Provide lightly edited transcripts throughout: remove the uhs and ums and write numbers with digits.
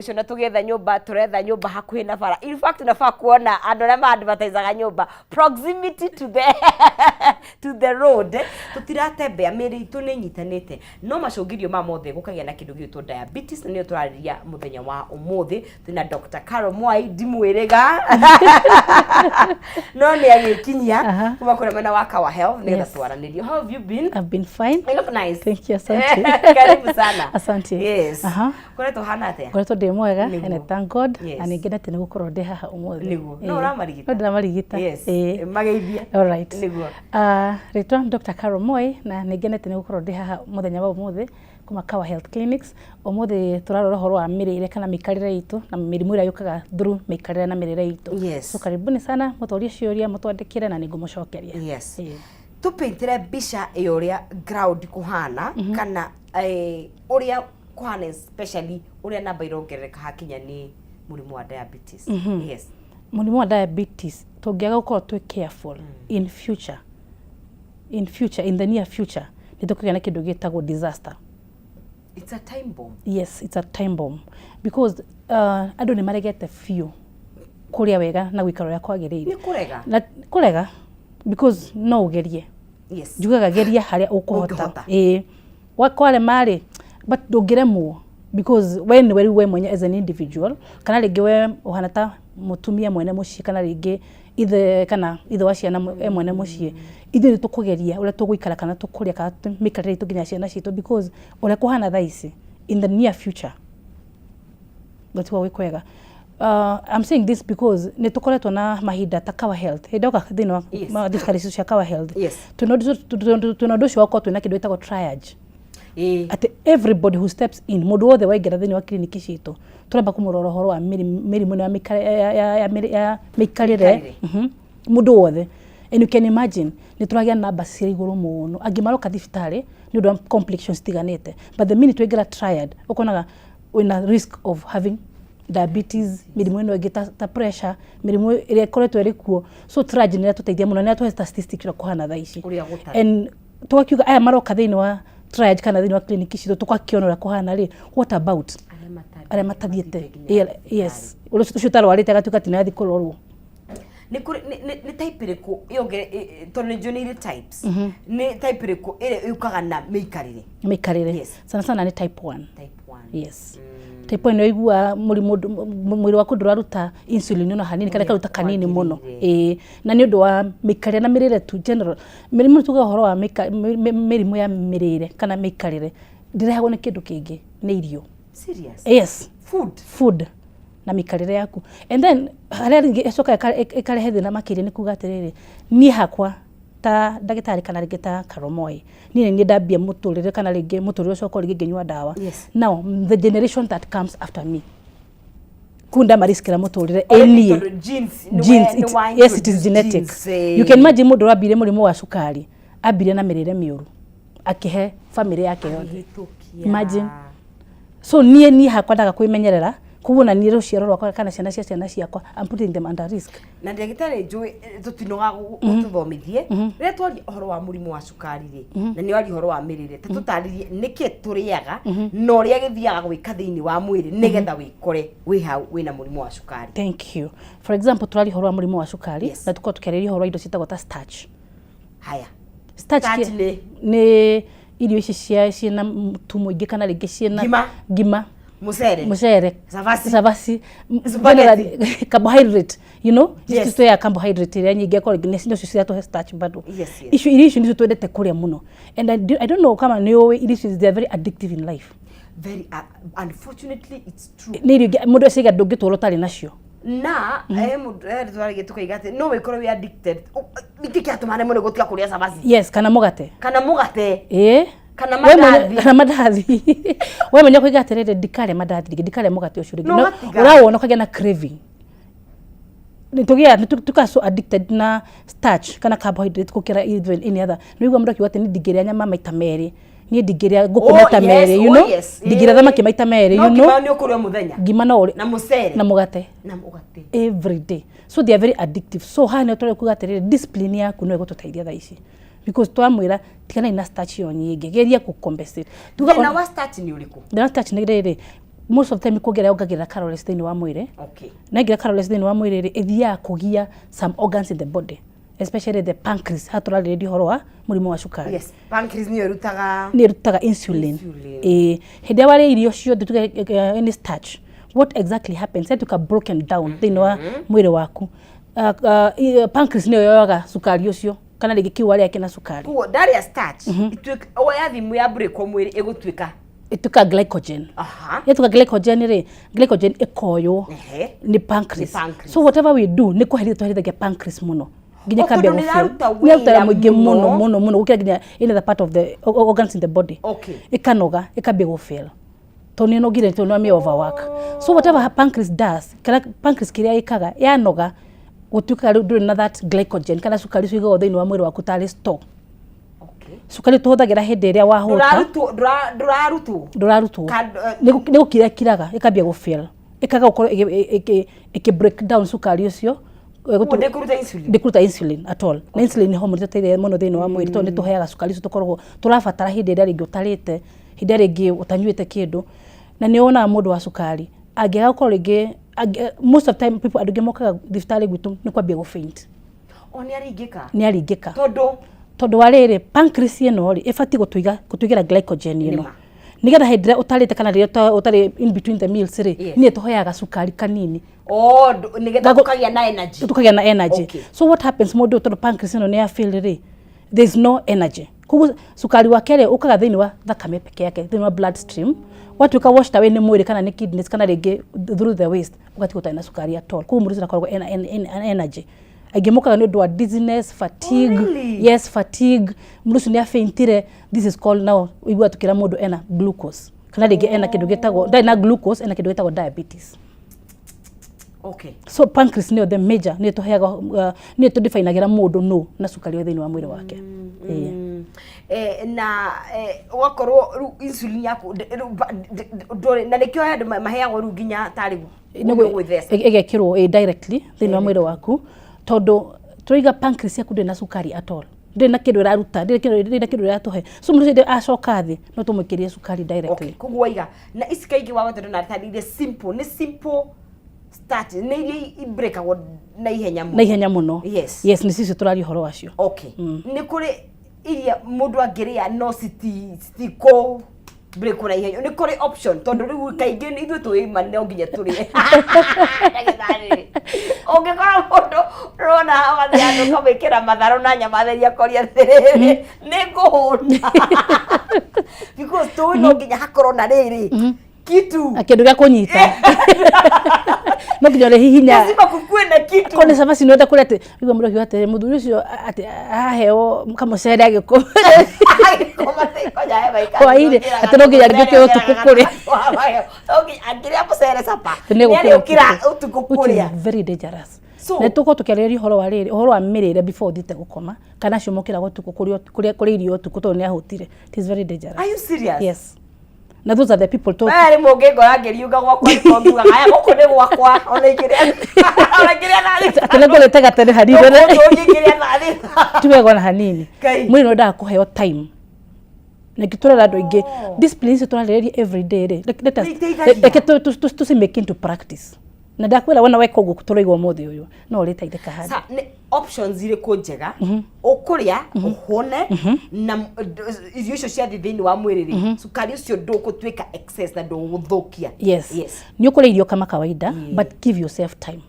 Ũcio na tũgĩetha nyũmba, tũretha nyũmba hakuhĩ na bara. In fact, unafaa kuona andũ arĩa ma-advertisaga nyũmba proximity to the road. Tũtiratembea, mĩĩrĩ itũ nĩ ĩnyitanĩte, no macũngĩrio ma mothe gũkagĩa na kĩndũ gĩgwĩtwo diabetes, na nĩyo tũrarĩria mũthenya wa ũmũthĩ. Twĩna Dr. Carol Mwai, ndimwĩrĩga no nĩ agĩkinyia kuma kũrĩa mwena wa Kawa Health nĩgetha twaranĩrie. How have you been? I've been fine. You look nice. Thank you, asante. Karibu sana. Asante. Yes. Koretwo hana atĩa? Ngoretwo ndĩ mwega and I thank God na nĩ ngenete nĩ gũkorwo ndĩ haha ũmũthĩ. Nĩguo. No ũramarigita? No ndĩramarigita. Yes. Mageithie. All right. Nĩguo. Rĩtwa Dr. Carol Moi, na nĩ ngenete nĩ gũkorwo ndĩ haha mũthenya wa ũmũthĩ kuma Kawa Health Clinics. Ũmũthĩ tũrarora ũhoro wa mĩrĩre kana mĩikarĩre itũ na mĩrimũ ĩrĩa yũkaga through mĩikarĩre na mĩrĩre itũ. So karibuni sana, mũtũrie ciũria, mũtwandĩkĩre na nĩngũmũcokeria. Tũpaintĩre mbica ya ũrĩa ground kũhana, kana ũrĩa kũhana, especially ũrĩa namba irongerereka hakinya nĩ mũrimũ wa diabetes. Yes. Mũrimũ wa diabetes, tũngĩaga gũkorwo twĩ careful, in future, in the near future, nĩ tũkũgĩa na kĩndũ gĩtagwo disaster. It's a time bomb. Yes, it's a time bomb because andũ nĩ maregete biũ kũrĩa wega na gũikara ũrĩa kwagĩrĩire. Nĩ kũrega. Na kũrega because no ũgerie. Njugaga geria harĩa ũkũhota. Ũngĩhota. Ĩĩ, kwarema rĩ, but ndũngĩremwo because we nĩwe rĩu we mwenye as an individual, kana rĩngĩ we ũhana ta mũtumia mwene mũciĩ, kana rĩngĩ ithe kana ithe wa ciana e mwene mũciĩ, ithuĩ nĩ tũkũgeria ũrĩa tũgũikara kana tũkũrĩa kana mĩikarĩre itũ nginya ciana citũ, because ũrĩa kũhana thaa ici, in the near future gũtigwo gwĩ kwega. I'm saying this because nĩ tũkoretwo na mahinda ta Kawa Health, hĩndĩ yoka thĩinĩ wa thibitarĩ icio cia Kawa Health, twĩna ũndũ ũcio wa gũkorwo twĩna kĩndũ gĩtagwo triage, atĩ everybody who steps in, mũndũ wothe waingĩra thĩinĩ wa kiriniki citũ, tũramba kũmũrora ũhoro wa mĩrimũ ĩno ya mĩikarĩre. Mĩikarĩre. Mũndũ wothe, and you can imagine nĩ tũragĩa namba cia igũrũ mũno. Angĩ maroka thibitarĩ nĩ ũndũ wa complications citiganĩte, but the minute waingĩra triad, ũkonaga wĩna risk of having diabetes, mĩrimũ ĩno ĩngĩ ta pressure, mĩrimũ ĩrĩa ĩkoretwo ĩrĩ kuo. So triage nĩ ĩratũteithia mũno, nĩ ĩratũhe statistics ũrĩa kũhana thaa ici. Ũrĩa gũtariĩ. And tũgakiuga aya maroka thĩinĩ wa triage kana thĩinĩ wa clinic citũ, tũgakĩona ũrĩa kũhana rĩ, what about arĩa matathiĩte? Yes, ũrĩa ũcio ũtarwarĩte agatuĩka atĩ nĩ athiĩ kũrorwo. Nĩ kũrĩ nĩ type ĩrĩkũ yonge, tondũ nĩ njũĩ nĩ irĩ types, nĩ type ĩrĩkũ ĩrĩa yũkaga na mĩikarĩre? Mĩikarĩre. Sana sana nĩ type 1. Type 1. Yes, type 1 nĩ ũiguaga mũrimũ, mwĩrĩ waku ndũraruta insulin ona hanini kana Ũrĩa ĩkaruta kanini mũno. kwagĩrĩire. Ĩĩ, na nĩ ũndũ wa mĩikarĩre na mĩrĩre tu general. Mĩrimũ, tuge ũhoro wa mĩrimũ ya mĩrĩre kana mĩikarĩre, ndĩrehagwo nĩ kĩndũ kĩngĩ, nĩ irio. Serious? Yes. Food. Food na mĩikarĩre yaku. And then harĩa rĩngĩ ĩcokaga ĩkarehe thĩna makĩria nĩ kuga atĩrĩrĩ, niĩ hakwa ta ndagĩtarĩ kana rĩngĩ ta Karomoi, niĩ nĩ niĩ ndambia mũtũrĩre kana rĩngĩ mũtũrĩre ũcio ũkorwo rĩngĩ ngĩnyua ndawa. Now the generation that comes after me, kuu ndamariskĩra mũtũrĩre Already ĩ niĩ. Tondũ genes nĩ Genes, nĩ wa yes, it is introduce genetic. genes, You can imagine mũndũ ũrambirie mũrimũ wa cukari, ambirie na mĩrĩre mĩũru, akĩhe family yake yothe. Akĩhĩtũkia. Imagine. So niĩ hakwa ndaga kwĩmenyerera, koguo na niĩ rũciaro rwakwa kana ciana cia ciana ciakwa, I'm putting them under risk. Na ndagĩtarĩ, njũĩ tũtinoga gũtũthomithie rĩrĩa twaria ũhoro wa mũrimũ wa cukari rĩ, na nĩ waria ũhoro wa mĩrĩre, ta tũtarĩrie nĩkĩ tũrĩaga na ũrĩa gĩthiaga gwĩka thĩinĩ wa mwĩrĩ nĩgetha wĩkore wĩ hau wĩna mũrimũ wa cukari. Thank you. For example, tũraria ũhoro wa mũrimũ wa cukari na tũkorwo tũkĩarĩria ũhoro wa indo ciĩtagwo ta starch. Haya. Starch. Starch nĩ? Nĩ irio ici cia ciĩna mũtu mũingĩ kana rĩngĩ ciĩna Ngima. Ngima. Mũcere. Mũcere. Cabaci. Cabaci. Spaghetti. Generally, carbohydrate, ici tũrĩaga carbohydrate ĩrĩa nyingĩ, akorwo rĩngĩ nĩcio ciratũhe starch bado. Icio irio icio nĩcio twendete kũrĩa mũno, and I don't know kama nĩ ũĩ, irio icio, they are very addictive in life. Very, unfortunately it's true. Nĩ irio ingĩ mũndũ eciria ndũngĩtũra ũtarĩ nacio. Na mũndũ twaragia tukaiga atĩ no wĩkorwo wĩ addicted. Nĩkĩ kĩratũma nemwo nĩ gũtiga kũrĩa cabaci? Yes, kana mũgate. Kana mũgate. Ĩĩ. Kana We mwenye- mandathi. Kana mandathi. We mwenye kuiga atĩrĩrĩ, ndikarĩa mandathi rĩngĩ, ndikarĩa mũgate ũcio rĩngĩ. No No, ũgatiga. ũrawona ũkagĩa na craving. Nĩ tũgĩa nĩ tuka so addicted na starch kana carbohydrate gũkĩra even any other. Nĩ ũigua mũndũ akiuga atĩ niĩ ndingĩrĩa nyama maita merĩ, niĩ ndingĩrĩa ngũkũ maita merĩ, you oh know, ndingĩrĩa thamaki maita merĩ, No you know. ngima nĩ ũkũrĩa o mũthenya. Ngima no ũrĩ Na mũcere. Na mũgate. Na mũgate. Every day. So they are very addictive. So haha nĩ tũrĩa kuga atĩrĩrĩ, discipline yaku no ĩgũtũteithia thaa ici, because twamwĩra tiganai na starch ĩyo nyingĩ, geria kũ compensate. Tuga Thĩna wa starch nĩ ũrĩkũ? Thĩna wa starch nĩ rĩrĩ, Most of the time kuongerera yongagĩrĩra calories thĩinĩ wa mwĩrĩ. Na ingĩra calories thĩinĩ wa mwĩrĩ rĩ, ĩthiaga kũgia some organs in the body, especially the pancreas. Haha tũrarĩrĩria ũhoro wa mũrimũ wa cukari. Yes, pancreas nĩyo ĩrutaga Nĩ ĩrutaga insulin. Insulin. Ĩĩ, hĩndĩ ĩrĩa warĩa irio ciothe, tuge any starch, what exactly happens, yatuĩka broken down thĩinĩ wa mwĩrĩ waku, pancreas nĩyo yoyaga cukari ũcio kana rĩngĩ kĩu warĩa kĩna cukari. Koguo ndarĩa starch, ituĩka o yathi ya breakwo mwĩrĩ ĩgũtuĩka Ĩtuĩka glycogen. Yatuĩka glycogen rĩ, glycogen ĩkoywo nĩ pancreas. Nĩ pancreas. So whatever we do, nĩ kweheria tweherithagia pancreas mũno nginya O, ĩkambia tondũ gũfail. nĩĩraruta Nĩĩraruta wĩra mũingĩ mũno mũno. Mũno mũno gũkĩra nginya any other part of the organs in the body. Ĩkanoga, ĩkambia gũfail tondũ nĩ ĩnogire, tondũ nĩ overwork. So whatever her pancreas does, kana pancreas kĩrĩa ĩkaga, yanoga gũtuĩkaga rĩu ndũrĩ na that glycogen kana cukari ũcio ũigagwo thĩinĩ wa mwĩrĩ waku tarĩ store. Cukari tũhũthagĩra hĩndĩ ĩrĩa wahũta. Ndũrarutwo, ndũrarutwo. Ndũrarutwo. Nĩ gũkira ĩkiraga, ĩkambia gũfail, ĩkaga gũkorwo ĩkĩ break down cukari ũcio. Koguo ndĩkũruta insulin. Ndĩkũruta insulin at all. Na insulin nĩ hormone ĩtũteithagia mũno thĩinĩ wa mwĩrĩ, tondũ nĩ tũheaga cukari ũcio tũkoragwo tũrabatara hĩndĩ ĩrĩa rĩngĩ ũtarĩte, hĩndĩ ĩrĩa rĩngĩ ũtanyuĩte kĩndũ. Na nĩ wonaga mũndũ wa cukari angĩaga gũkorwo rĩngĩ most of time people, andũ aingĩ mokaga thibitarĩ gwitũ nĩ kwambia gũ faint. O nĩ aringĩka. Nĩ aringĩka. Tondũ Tondũ wa rĩrĩ, pancreas ĩno rĩ, ĩbatiĩ gũtũigĩra glycogen ĩno Nĩma. Nĩgetha hĩndĩ ĩrĩa ũtarĩte kana rĩrĩa ũtarĩ in between the meals rĩ, nĩ tũheaga cukari kanini. O, nĩgetha tũkagĩa na energy. Tũkagĩa na energy. So what happens, mũndũ ũyũ, tondũ pancreas ĩno nĩ ya fail rĩ, there is no energy, koguo cukari wake rĩ, ũkaga thĩinĩ wa thakame peke yake, thĩinĩ wa blood stream, watuĩka washed away nĩ mwĩrĩ kana nĩ kidneys kana rĩngĩ through the waste, ũgatigwo ũtarĩ na cukari at all. Koguo mũndũ ũcio ndakoragwo ena energy. Aingĩ mokaga nĩ ũndũ wa dizziness, fatigue. Oh, really? Yes, fatigue. Mũndũ ũcio nĩ afaintire. This is called now, ũiguaga tũkĩra mũndũ ena glucose kana rĩngĩ ena kĩndũ gĩtagwo, ndarĩ na glucose, ena kĩndũ gĩtagwo diabetes. So pancreas nĩyo the major, nĩyo tũheaga, nĩyo tũdefinagĩra mũndũ no na cukari thĩinĩ wa mwĩrĩ wake. Ĩĩ. Na ũgakorwo rĩu insulin yaku rĩu ndũrĩ na nĩkĩo he andũ maheagwo rĩu nginya tarĩ gwĩtheca. Ĩgekĩrwo directly thĩinĩ wa mwĩrĩ waku, tondũ tũraiga pancreas yaku ndĩrĩ na cukari at all, ndĩrĩ na kĩndũ ĩraruta, ndĩrĩ na kĩndũ ĩratũhe. So mũndũ ũcio acoka thĩ, no tũmwĩkĩrie cukari directly. Okay, koguo waiga na ici kaingĩ wawetwo na tarire simple, nĩ simple starch, nĩ iria ibreakagwo na ihenya mũno. Na ihenya mũno. Yes, nĩ cicio tũraria ũhoro wacio. Okay, nĩ kũrĩ iria mũndũ angĩrĩa no citikũ break na ihenya? Nĩ kũrĩ option? Tondũ rĩu kaingĩ ithuĩ twĩ no nginya tũrĩe. Ndagĩtarĩ, ũngĩkora mũndũ ũrona wathiĩ handũ ũkamwĩkĩra matharũ na nyama theri, akoria atĩrĩrĩ, "Nĩ ngũhũna?" Because tũĩ no nginya hakorwo na rĩrĩ kitu. Na kĩndũ gĩa kũnyita, no nginya ũrĩhihinya. Lazima kukuwe na kitu. Korwo nĩ cabaci nĩ wenda kũrĩa, atĩ igua mũndũ akiuga atĩrĩ, mũthuri ũcio atĩ aheo kamũcere agĩkoma. Hwaĩ-inĩ, atĩ no nginya ngĩũke ũtukũ kũrĩa. Angĩrĩa mũcere capa Nĩ egũkĩra. Nĩarĩũkĩra ũtukũ Which is kũrĩa. very dangerous. So- Na tũkorwo tũkĩarĩrĩria ũhoro wa rĩrĩ, ũhoro wa mĩrĩre before ũthiĩte gũkoma, kana acio mokĩraga ũtukũ kũrĩa irio ũtukũ tondũ nĩ ahũtire. It is very dangerous. Are you serious? Yes, na those are the people to Aya rĩmwe ũngĩngora ngĩriunga gwakwa nĩko ngiugaga, "Aya, gũkũ nĩ gwakwa," ona ingĩrĩa thaa 6. Atĩ nĩngũrĩte gatene hanini. Gũkũ ingĩrĩa thaa 6. Ti wega ona hanini. Ngai. Mwĩrĩ nĩ wendaga kũheo time, na nĩkĩo tũrera andũ aingĩ discipline icio tũrarĩrĩria every day rĩ, let us Nĩ iteithagia. reke tũci make into practice. Na ndakwĩra, wona weka ũguo tũroiga ũmũthĩ ũyũ, no ũrĩteithĩka handũ. Sa, nĩ options irĩkũ njega ũkũrĩa ũhũne na irio icio ciathiĩ thĩinĩ wa mwĩrĩ rĩ, cukari ũcio ndũgũtuĩka excess na ndũgũthũkia? Yes. Yes. Nĩ ũkũrĩa irio kama kawaida, but give yourself time,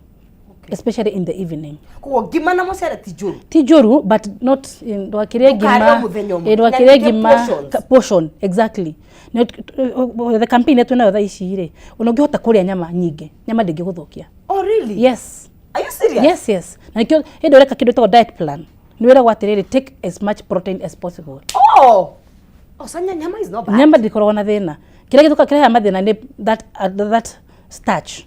especially in the evening. Koguo ngima na mũcere ti njũru? Ti njũru, but not ndwakĩrĩe ngima. Ndũkarĩe mũthenya ũmwe. Ĩ, ndwakĩrĩe Na ningĩ ngima portions. Portion, exactly. The campaign ĩrĩa twĩnayo thaa ici rĩ, ona ũngĩhota kũrĩa nyama nyingĩ, nyama ndĩngĩgũthũkia. Oh, really? Yes. Are you serious? Yes, na nĩkĩo hĩndĩ ũreka kĩndũ gĩtagwo diet plan, nĩ wĩragwo atĩrĩrĩ, take as much protein as possible. Oh, sanya nyama is not bad. Nyama ndĩkoragwo na thĩna. Kĩrĩa gĩthũka, kĩrehaga mathĩna nĩ that starch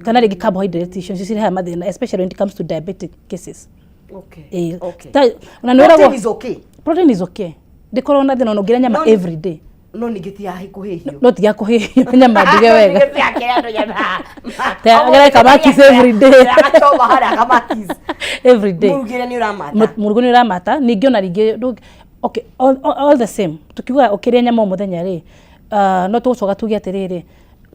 kana rĩngĩ carbohydrate. Icio nĩcio cirehaga mathĩna, especially when it comes to diabetic cases. Ona nĩ Protein wĩragwo is okay. Protein is okay, ndĩkoragwo na thĩna ona ũngĩrĩa nyama every day. No ningĩ ti ya kũhĩhio. No tiga kũhĩhio, nyama nduge wega. Ningĩ ti ya kĩrĩa andũ nyama. Agere kamakis every day. Agachoma harĩa kamakis. Every day. Mũrugĩre nĩ ũramata. Mũrugo nĩ ũramata. Ningĩ ona rĩngĩ okay, all the same, tukiuga ũkĩrĩa nyama o mũthenya rĩ, No tũgũcoka tuge atĩrĩrĩ,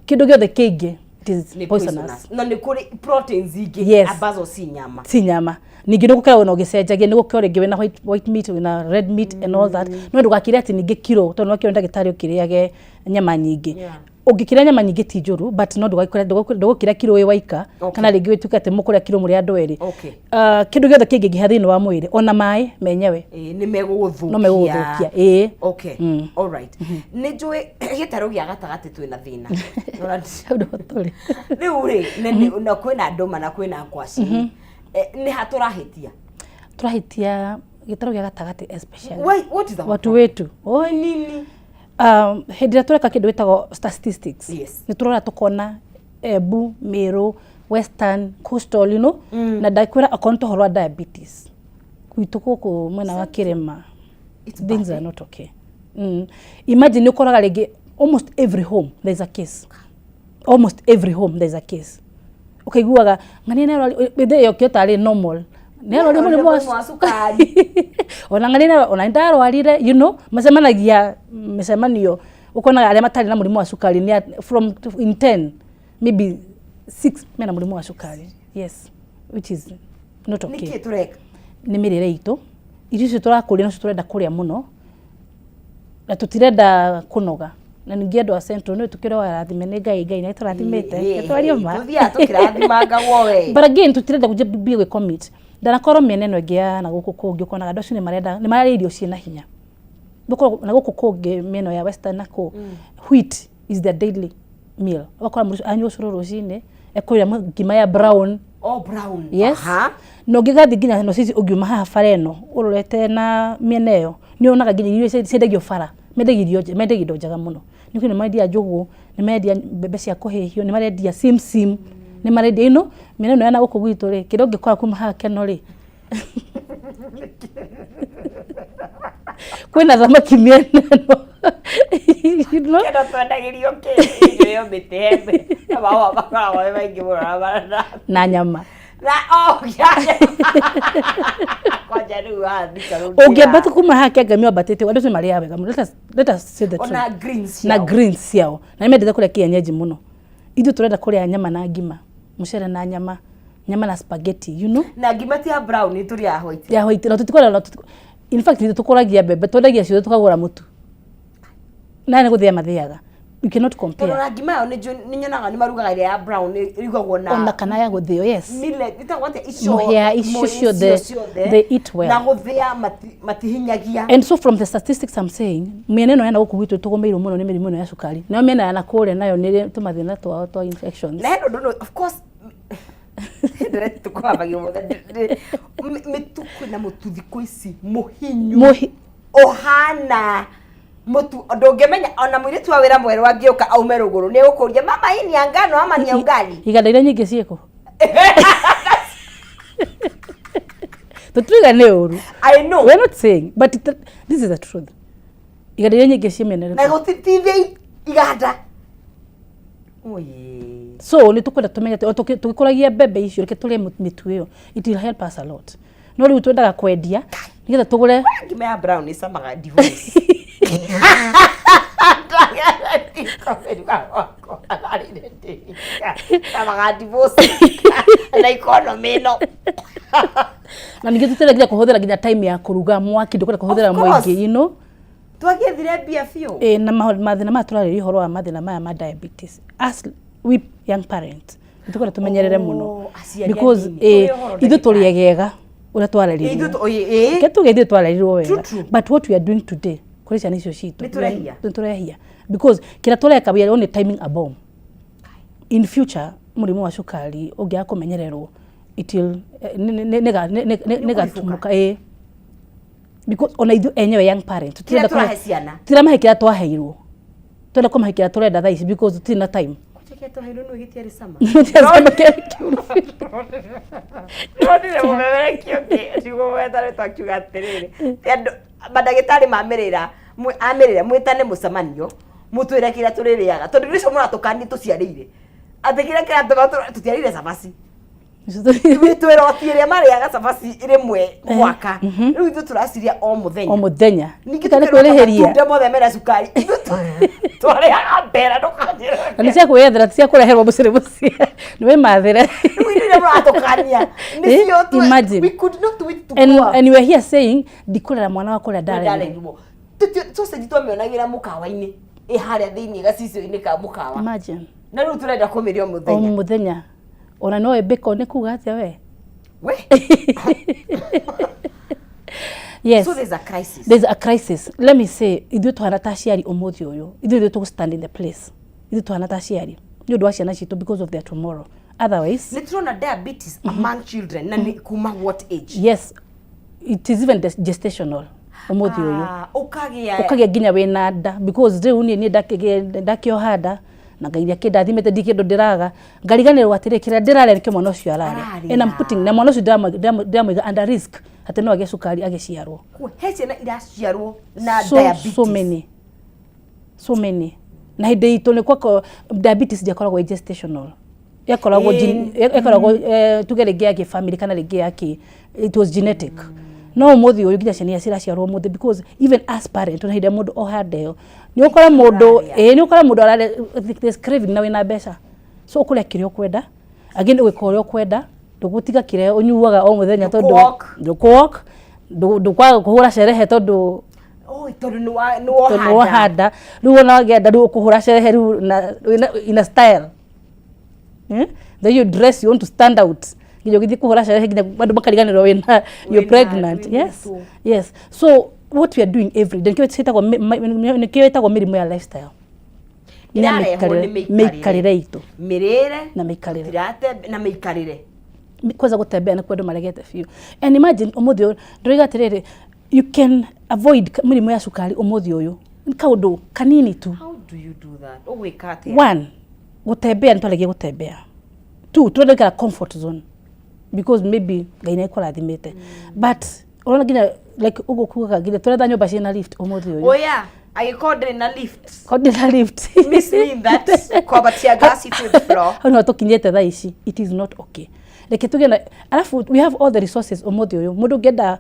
kĩndũ gĩothe kĩingĩ it is Nĩ poisonous. poisonous. Na nĩ kũrĩ proteins ingĩ ambazo si nyama. Si nyama. Ningĩ nĩ gũkoragwo na ũgĩcenjagia, nĩ gũkorwo rĩngĩ wĩna white meat, wĩna red meat and all that. No ndũgakĩre atĩ ningĩ kiro, tondũ nĩwakĩrwo nĩ ndagĩtarĩ ũkĩrĩage nyama nyingĩ. Ũngĩkĩrĩa nyama nyingĩ ti njũru, but no ndũgũkĩrĩa kiro wĩ waika, kana rĩngĩ ũtuĩke atĩ mũkũrĩa kiro mũrĩ andũ erĩ. Kĩndũ gĩothe kĩngĩingĩha thĩinĩ wa mwĩrĩ, ona maĩ menyewe Ĩĩ, nĩ megũgũthũkia. No megũgũthũkia, ĩĩ. Okay. All right. Nĩ njũĩ gĩtarũ gĩa gatagatĩ twĩna thĩna. Hau nĩho tũrĩ. Rĩu rĩ, na kwĩna ndũma na kwĩna ngwacĩ. Nĩ ha tũrahĩtia? Tũrahĩtia gĩtarũ gĩa gatagatĩ especially. Why, what is our Watu problem? wetu. Oi. Nini? Hĩndĩ ĩrĩa tũreka kĩndũ gĩtagwo statistics, nĩ tũrora tũkona Embu, Meru, Western, Coastal, na ndakwĩra okorwo nĩ ũhoro wa diabetes gwitũ gũkũ mwena wa kĩrĩma, It's things bad, are eh? not okay. Imagine nĩ ũkoraga rĩngĩ almost every home there is a case, almost every home there is a case. Ũkaiguaga ng'ania nĩ arwarire, ĩthĩ ĩyo kĩo tarĩ normal, nĩ arwarire mũrimũ wa Mũrimũ wa cukari. Ona ng'ania nĩ ona ndarwarire, macemanagia mĩcemanio, ũkonaga arĩa matarĩ na mũrimũ wa cukari nĩ from in 10 maybe 6 mena mũrimũ wa cukari. Yes, which is not okay. Nĩkĩ tũreka? Nĩ mĩrĩre itũ, irio icio tũrakũria nocio tũrenda kũrĩa mũno, na tũtirenda kũnoga. Na ningĩ andũ a Central nĩ tũkĩrĩ arathime nĩ Ngai, Ngai nĩ atũrathimĩte. Twarie ma. Tũthiaga tũkĩrathimangagwo we. But again, tũtirenda gũthiĩ gwĩ commit. Ndanakorwo mĩena ĩno ĩngĩ ya na gũkũ kũngĩ, ũkonaga andũ acio nĩ marenda, nĩ mararĩa irio ciĩna hinya. Gũkorwo na gũkũ kũngĩ mĩena ya Western na kũ, wheat is their daily meal. Ũgakora mũndũ anyua ũcũrũ rũcinĩ, ekũrĩa ngima ya brown. Oh, brown. Yes. Na ũngĩgathiĩ nginya no cici, ũngiuma haha bara ĩno ũrorete na mĩena ĩyo, nĩ wonaga nginya irio ciendagio bara, mendagia irio, mendagia indo njega mũno. Nĩ nĩ marendia njũgũ, nĩ marendia mbembe cia kũhĩhio, nĩ marendia simsim, nĩ marendia ino. Mĩena ĩno ya na gũkũ gwitũ rĩ, kĩrĩa ũngĩkora kuma haha Keno rĩ, kwĩna thamaki mĩena ĩno. Keno twendagĩrio kĩ? Ĩyo mĩtĩ hembe na mahũa makoragwo me maingĩ mũno na maranathi. Na nyama. Na oh, kwanja rĩu wathika rĩu. Ũngĩambata kuma haha Kĩangami wambatĩte, andũ acio marĩaga wega mũno. Let us say the truth. Ona greens na ciao. Greens ciao. Na nĩ mendete kũrĩa kienyeji mũno. Ithuĩ tũrenda kũrĩa nyama na ngima, mũcere na nyama, nyama na spaghetti. Na ngima ti ya brown, nĩ tũrĩaga white. Ya white na tũtikũrĩa na in fact ithuĩ tũkũragia mbembe, twendagia ciothe tũkagũra mũtu. Na nĩ gũthĩa mathĩaga. You cannot compare. Tondũ na ngima yao nĩ nyonaga nĩ marugaga ĩrĩa ya brown ĩrugagwo na Ona kana ya gũthĩo, yes. Millet, ĩtagwo atĩa icio? Mũhĩa, icio ciothe, ciothe. They eat well. Na gũthĩa matihinyagia. And so from the statistics I'm saying, mĩena ĩno ya na gũkũ gwitũ tũgũmĩirwo mũno nĩ mĩrimũ ĩno ya cukari. Nayo mĩena ya na kũrĩa nayo nĩ tũmathĩna twao twa infections. Na hena ũndũ, of course ndĩretũkwambagia mũthenya mĩtu, kwĩna mũtu thikũ ici mũhinyu ũhana mũtu ndũngĩmenya. Ona mũirĩtu wa wĩra mwerũ angĩũka aume rũgũrũ, nĩ egũkũria, "Mama, hii ni ya ngano ama ni ya ugali?" Iganda iria nyingĩ ciĩkũ? Tũtiuga nĩ ũru. I know. We are not saying, but this is the truth. Iganda iria nyingĩ ciĩ mĩena Na ĩrĩkũ? Gũtitithia iganda. Oye. So nĩ tũkwenda tũmenye atĩ o tũgĩkũragia mbembe icio, reke tũrĩe mĩtu ĩyo. It will help us a lot. No rĩu twendaga kwendia nĩgetha tũgũre. Ngima ya brown ĩcamaga divorce. Camaga divorce na economy ĩno. Na ningĩ tũtirenda nginya kũhũthĩra nginya time ya kũruga, mwaki ndũkwenda kũhũthĩra Of course. mũingĩ. Twagĩethire mbia biũ. Ĩ, na mathĩna maya tũrarĩria ũhoro wa mathĩna maya ma diabetes, as we young parents nĩ tũkwenda tũmenyerere mũno. Oh, aciari Because anini. ĩ, Tũrĩ ũhoro ithuĩ ndagĩtarĩ. tũrĩ egega ũrĩa twarerirwo. Ithuĩ ĩ, ĩ. Ke tuge ithuĩ twarerirwo wega. True, true. But what we are doing today kũrĩ ciana icio citũ, Nĩ tũrehia. nĩ tũrehia, because kĩrĩa tũreka, we are only timing a bomb. In future mũrimũ wa cukari ũngĩaga kũmenyererwo, it will nĩ gatumuka, ĩ, because ona ithuĩ enyewe young parents Kĩrĩa tũtirenda tũrahe ciana. Tiramahe kĩrĩa twaheirwo, twenda kũmahe kĩrĩa tũrenda thaa ici because tũtirĩ na time. Kwanja kĩrĩa twaheirwo nĩ gĩtiarĩ cama. Gĩtiarĩ cama, kĩarĩ kĩũru. Ndonire mũmemerekia ũngĩ ndigũgweta rĩtwa akiuga atĩrĩrĩ, ti andũ mandagĩtarĩ mamĩrĩra amĩrĩra mwĩtane mũcemanio, mũtwĩre kĩrĩa tũrĩrĩaga, tondũ irio icio mũratũkania tũciarĩire atĩ kĩrĩa kĩratũma tũtiarĩire cabaci. Twĩroti ĩrĩa marĩaga cabaci rĩmwe mwaka, rĩu ithuĩ tũraciria o mũthenya. O mũthenya. Ningĩ Kana tũkerwo kwĩrĩhĩria. Matunda mothe mena cukari, ithuĩ twarĩaga mbera, ndũkanjĩre. Na nĩ cia kwĩyethera, ti cia kũreherwo mũciĩ mũciĩ, nĩ wĩmathĩre. Rĩu indo iria mũratũkania nĩcio Imagine. We could not wait to And, grow up. and you are here saying ndikũrera mwana wakwa ũrĩa ndarerirwo. Ndarerirwo. Sausage twamĩonagĩra mũkawa-inĩ ĩ harĩa thĩinĩ gacicio-inĩ ka mũkawa. Imagine. Na rĩu tũrenda kũmĩrĩa o O mũthenya. Mũthenya. Ona no bacon nĩ kuga atĩa we? We. Yes. So there's a crisis. There's a crisis. Let me say, ithuĩ tũhana ta aciari ũmũthĩ ũyũ, ithuĩ ithuĩ tũgũ stand in the place, ithuĩ tũhana ta aciari nĩ ũndũ wa ciana citũ, because of their tomorrow. Otherwise Nĩ tũrona diabetes among children, na nĩ kuma what age? Yes, it is even gestational ũmũthĩ ũyũ. Ah, ũkagĩa. Ũkagĩa nginya wĩna nda, because rĩu niĩ ndakĩoha nda na Ngai akĩndathimĩte, ndi kĩndũ ndĩraga, ngariganĩrwo atĩrĩ, kĩrĩa ndĩrarĩa nĩkĩo mwana ũcio ararĩa. Ararĩa. And I'm putting na mwana ũcio ndĩramũiga under risk atĩ no agĩe cukari agĩciarwo. He ciana iraciarwo na So, diabetes. So many, so many. Na hĩndĩ itũ nĩ kwako diabetes ndiakoragwo ĩ gestational, yakoragwo yakoragwo tuge rĩngĩ ya kĩbamĩrĩ kana rĩngĩ ya kĩ, it was genetic. No ũmũthĩ ũyũ nginya ciana iria ciraciarwo ũmũthĩ, because even as parent, ona hĩndĩ ĩrĩa mũndũ oha nda ĩyo, nĩ ũkora mũndũ Ũrarĩa. Ĩĩ, nĩ ũkora mũndũ ararĩa, there's craving, na wĩna mbeca, so ũkũrĩa kĩrĩa ũkwenda, again ũgĩka ũrĩa ũkwenda, ndũgũtiga kĩrĩa ũnyuaga o mũthenya tondũ Ndũkũ-walk. Ndũkũ-walk, ndũkwaga kũhũra cerehe tondũ Oi, tondũ nĩ nĩ tondũ wohanda. Wohanda rĩu, ona wagĩa rĩu ũkũhũra cerehe rĩu na in a style, eh? Then you dress, you want to stand out, nginya ũgĩthiĩ kũhũra cerehe nginya andũ makariganĩrwo wĩna, you're pregnant. Wĩna Yes. mũritũ. Yes, so what we are doing every day, nĩkĩo ciĩtagwo nĩkĩo ĩtagwo mĩrimũ ya lifestyle. Nĩ ya Ĩrarehwo nĩ mĩikarĩre, mĩikarĩre itũ. Mĩrĩre. Na mĩikarĩre. Na mĩikarĩre. Kwanza gũtembea nĩkuo andũ maregete biũ. And imagine ũmũthĩ ũyũ ndĩroiga atĩrĩrĩ, you can avoid mĩrimũ ya cukari ũmũthĩ ũyũ, nĩ kaũndũ kanini tu. How do you do that? Ũgwĩka atĩa? One, gũtembea, nĩ twaragia gũtembea. Two, tũrenda gũikara comfort zone because maybe Ngai nĩ akũrathimĩte, but ũrona nginya like ũguo kugaga nginya tũretha nyũmba ciĩna lift ũmũthĩ ũyũ. Oya, angĩkorwo ndĩrĩ na lift. Korwo ndĩna lift. Miss me in that kwambatia ngasi fifth floor. Hau nĩho tũkinyĩte thaa ici. It is not okay. Reke tuge na alafu we have all the resources ũmũthĩ ũyũ. Mũndũ ũngĩenda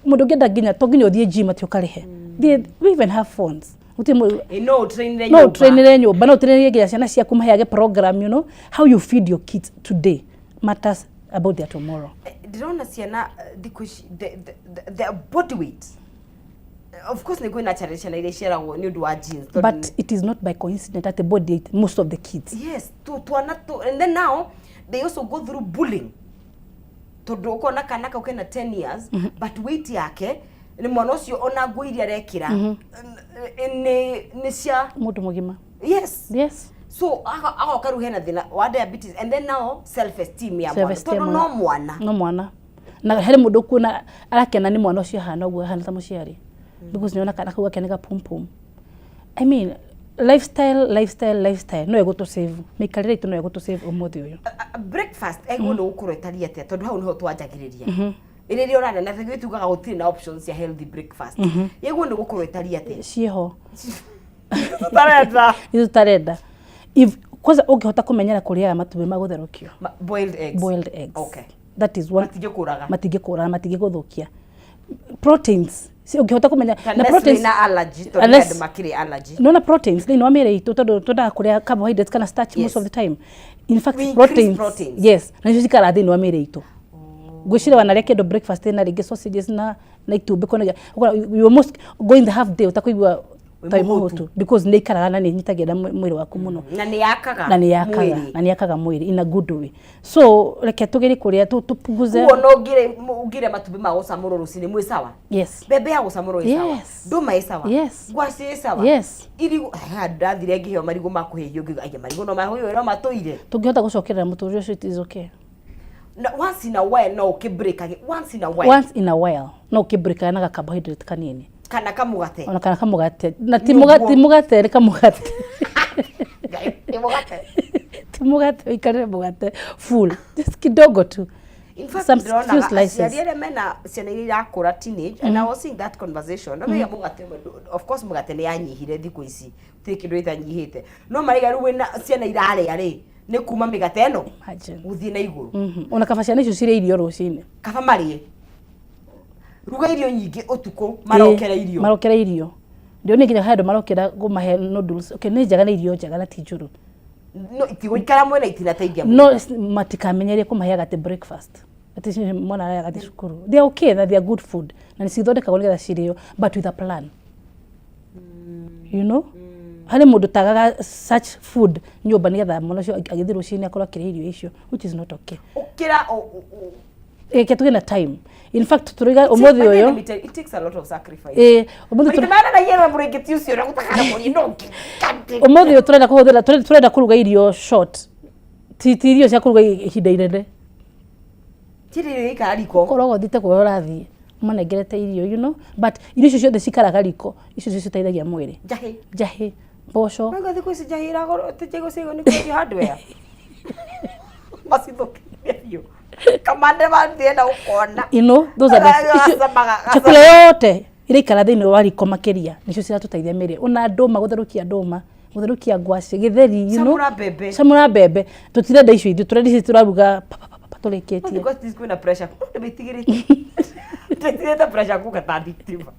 mũndũ ũngĩenda nginya to nginya ũthiĩ gym atĩ ũkarĩhe. Thiĩ, we even have phones. Gũtirĩ Ĩ, no ũtrainĩre no nyũmba. ũtrainĩre nyũmba, no ũtrainĩre nginya ciana ciaku, maheage program. You know how you feed your kids today matters about their tomorrow. Ndĩrona ciana thikũ ici the body weight, of course nĩ kwĩna challenge, ciana iria iciaragwo nĩ ũndũ wa genes tondũ But it is not by coincidence that the body weight, most of the kids. Yes, twana tu, and then now they also go through bullying, tondũ ũkona kana kau kena 10 years, but weight yake nĩ mwana ũcio, ona nguo iria arekĩra nĩ cia mũndũ mũgima. Yes. Yes. So agoka rĩu hena thĩna wa diabetes, and then now self esteem ya mwana, Self-esteem. tondũ no mwana. No mwana, na harĩ mũndũ ũkuona arakena nĩ mwana ũcio ahana ũguo ahana ta mũciari, because nĩona kana kau gake nĩ gapum pum. I mean, lifestyle, lifestyle, lifestyle no ĩgũtũ save, mĩikarĩre itũ no ĩgũtũ save ũmũthĩ ũyũ. Breakfast ĩguo nĩ gũkorwo ĩtariĩ atĩa? Tondũ hau nĩho twanjagĩrĩria rĩrĩa ũrarĩa na thengi tugaga gũtirĩ na options cia healthy breakfast. Ĩguo nĩ gũkorwo ĩtariĩ atĩa? Ciĩho. Tũtarenda. Ithuĩ tũtarenda. If kwanza ũngĩhota kũmenyera kũrĩaga matumbĩ ma gũtherũkio. Boiled eggs. Boiled eggs. That is one. Matingĩkũraga. Matingĩkũraga, matingĩgũthũkia. Proteins si ũngĩhota kũmenya na proteins na allergy, tondũ andũ makĩrĩ allergy. Nona proteins thĩinĩ wa mĩĩrĩ itũ, tondũ twendaga kũrĩa carbohydrates kana starch most of the time. In fact, We increase proteins, proteins. Yes, na nicio cikaraga thĩinĩ wa mĩĩrĩ itũ. Ngwĩciria wanarĩa kĩndũ breakfast na rĩngĩ sausages na itumbĩ kona, you almost going the half day ũtakũigua Wĩ ta wĩ mũhũtu. mũhũtu, because nĩ ikaraga na nĩ ĩnyitagĩrĩra mwĩrĩ waku mũno. Na nĩ yakaga Na nĩ yakaga mwĩrĩ. Na nĩ yakaga mwĩrĩ in a good way. So reke tũgerie kũrĩa tũpunguze. Kuo no ũngĩrĩa matumbĩ ma gũcamũrwo rũcinĩ mwĩ sawa? Yes. Mbembe ya gũcamũrwo ĩ sawa? Yes. Ndũma ĩ sawa? Yes. Ngwacĩ ĩ sawa? Yes. Irigũ, ha, ndathire ngĩheo marigũ ma kũhĩhio, ngĩuga aya marigũ no mahũyũ no matũire. Tũngĩhota gũcokerera mũtũrĩre ũcio, it is okay. Na once in a while no ũkĩbreakage, once in a while. Once in a while no ũkĩbreakaga na ga carbohydrate kanini. Kana kamũgate. Ona kana kamũgate, na ti Nĩguo. mũgate, ti mũgate, nĩ kamũgate. Ngai, nĩ mũgate. Ti mũgate ũikarĩre mũgate full, just kidogo tu. In fact, Some few ndĩronaga slices. aciari arĩa mena ciana iria irakũra teenage, and I was seeing that conversation, no mega mũgate ũmwe of course mũgate nĩ yanyihire thikũ ici, gũtirĩ kĩndũ ĩtanyihĩte, no maraiga rĩu wĩna ciana irarĩa rĩ, Nĩ kuma mĩgate ĩno Imagine. gũthiĩ na igũrũ. Ona kaba ciana icio cirĩ irio rũcinĩ. Kaba marĩe, ruga irio nyingĩ ũtukũ, marokere irio. Marokere irio. Ndio nĩ nginya handũ marokera kũmahe noodles. Okay, nĩ njega, nĩ irio njega na ti njũru. No itigũikara mwena, itinateithia mwĩrĩ. No matikamenyerie kũmaheaga atĩ breakfast, atĩ mwana arayaga atĩ cukuru. They are okay na they are good food na nĩ cithondekagwo nĩgetha cirĩo, but with a plan. Harĩ mũndũ tagaga such food nyũmba nĩgetha mwana ũcio agĩthiĩ rũcinĩ akorwo akĩrĩa irio icio, which is not okay. Ũkĩra Reke tũgĩe na time. In fact, tũroiga ũmũthĩ ũyũ It takes a lot of sacrifice. Ũmũthĩ Maita marĩa naiyerwo mũrĩngĩti ũcio ũrĩa gũtakana mũriĩ no ũmũthĩ ũyũ tũrenda kũhũthĩra, tũrenda kũruga irio short, ti irio cia kũruga ihinda inene. Tirĩ irio ikara riko. Koragwo ũthiĩte kũrĩa ũrathiĩ ũmanengerete irio, but irio icio ciothe cikaraga riko, icio cio citeithagia mwĩrĩ. Njahĩ. Njahĩ, mboco. Maigua thikũ ici njahĩ iragoro tijego cigo nĩ kwendio hardware macithũkithia biũ kamande mandĩenda gũkona. Those are the icio chakula yote iraikara thĩinĩ wa riko makĩria nĩcio ciratũteithia mĩrĩ, ona ndũma, gũtherũkia ndũma, gũtherũkia ngwacĩ, gĩtheri. Camũra mbembe. Camũra mbembe. Tũtirenda icio ithuĩ, tũrenda ici tũraruga pa, pa, pa, pa, tũrĩkĩtie. Thikũ ici kwĩna pressure, ndĩmĩtigĩrĩte, ndĩtigĩrĩte pressure cooker ta thitima,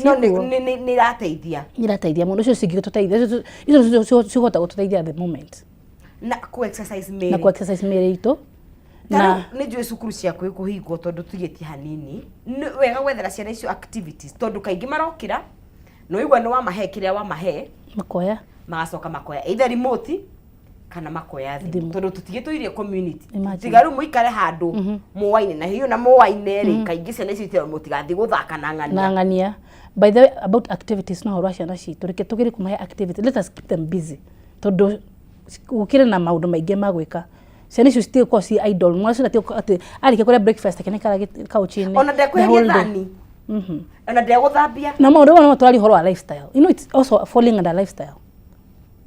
no nĩ irateithia. Irateithia mũno. Icio cingĩtũteithia, icio nĩcio cikũhota gũtũteithia at the moment. Na ku exercise na mĩrĩ. Ku exercise mĩrĩ itũ. Ta na rĩu nĩ njũĩ cukuru ciaku kũhingwo tondũ tugĩtie hanini, nĩ wega gwethera ciana icio activities, tondũ kaingĩ marokĩra na ũigua nĩ wamahe kĩrĩa wamahe. Makoya. Magacoka makoya either remote kana makoya thimũ. Thimũ. Tondũ tũtigĩtũirie community. Imagine. Tiga rĩu mũikare handũ mũaine na hiyo na mũaine rĩ, kaingĩ ciana icio itĩrwo mũtigathiĩ gũthaka na ng'ania. Na ng'ania. By the way, about activities, no ũhoro wa ciana citũ, reke tũgerie kũmahe activity. Let us keep them busy, tondũ gũkĩrĩ na maũndũ maingĩ ma gwĩka. Ciana icio citigũkorwo ci idle. Mwana ũcio ndatigũkorwo atĩ arĩkia kũrĩa breakfast akenekara couch-inĩ Ona the ndekweheria whole day. thani, ona ndegũthambia. Na maũndũ mamwe no tũraria ũhoro wa lifestyle. It's also falling under lifestyle,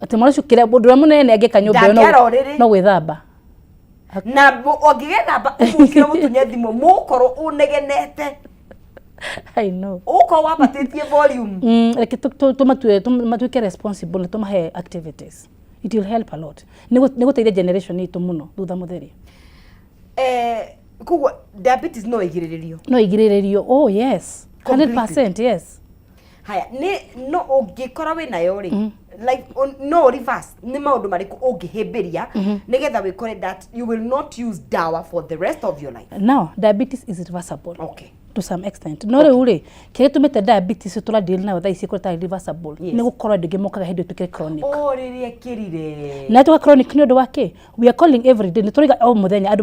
atĩ mwana ũcio kĩrĩa mũndũ ũrĩa mũnene angĩka nyũmba ĩyo Ndangĩara ũrĩrĩ. No gwĩthamba. Na ũngĩgethamba ũmũkĩre mũtunye thimũ, mũgũkorwo ũnegenete. I know. Ũgũkorwo wambatĩtie volume. Reke tũmatuĩke responsible na tũmahe activities. It will help a lot. Nĩ gũteithia generation itũ mũno thutha mũtheri. Koguo diabetes no ĩgirĩrĩrio? No igirĩrĩrio, oh yes. Completely. 100%, yes. Haya, nĩ no ũngĩkora wĩ nayo rĩ, like no reverse, nĩ maũndũ marĩkũ ũngĩhĩmbĩria nĩgetha wĩkore that you will not use dawa for the rest of your life? Now, diabetes is reversible to some extent. No rĩu rĩ, kĩrĩa gĩtũmĩte diabetes tũra deal nayo thaa ici ĩkorwo ĩtarĩ reversible nĩ gũkorwo andũ aingĩ mokaga hĩndĩ ĩtuĩkire chronic. O rĩrĩa ĩkĩrire. Na tuga chronic nĩ ũndũ wa kĩ? We are calling every day, nĩ tũraiga o mũthenya andũ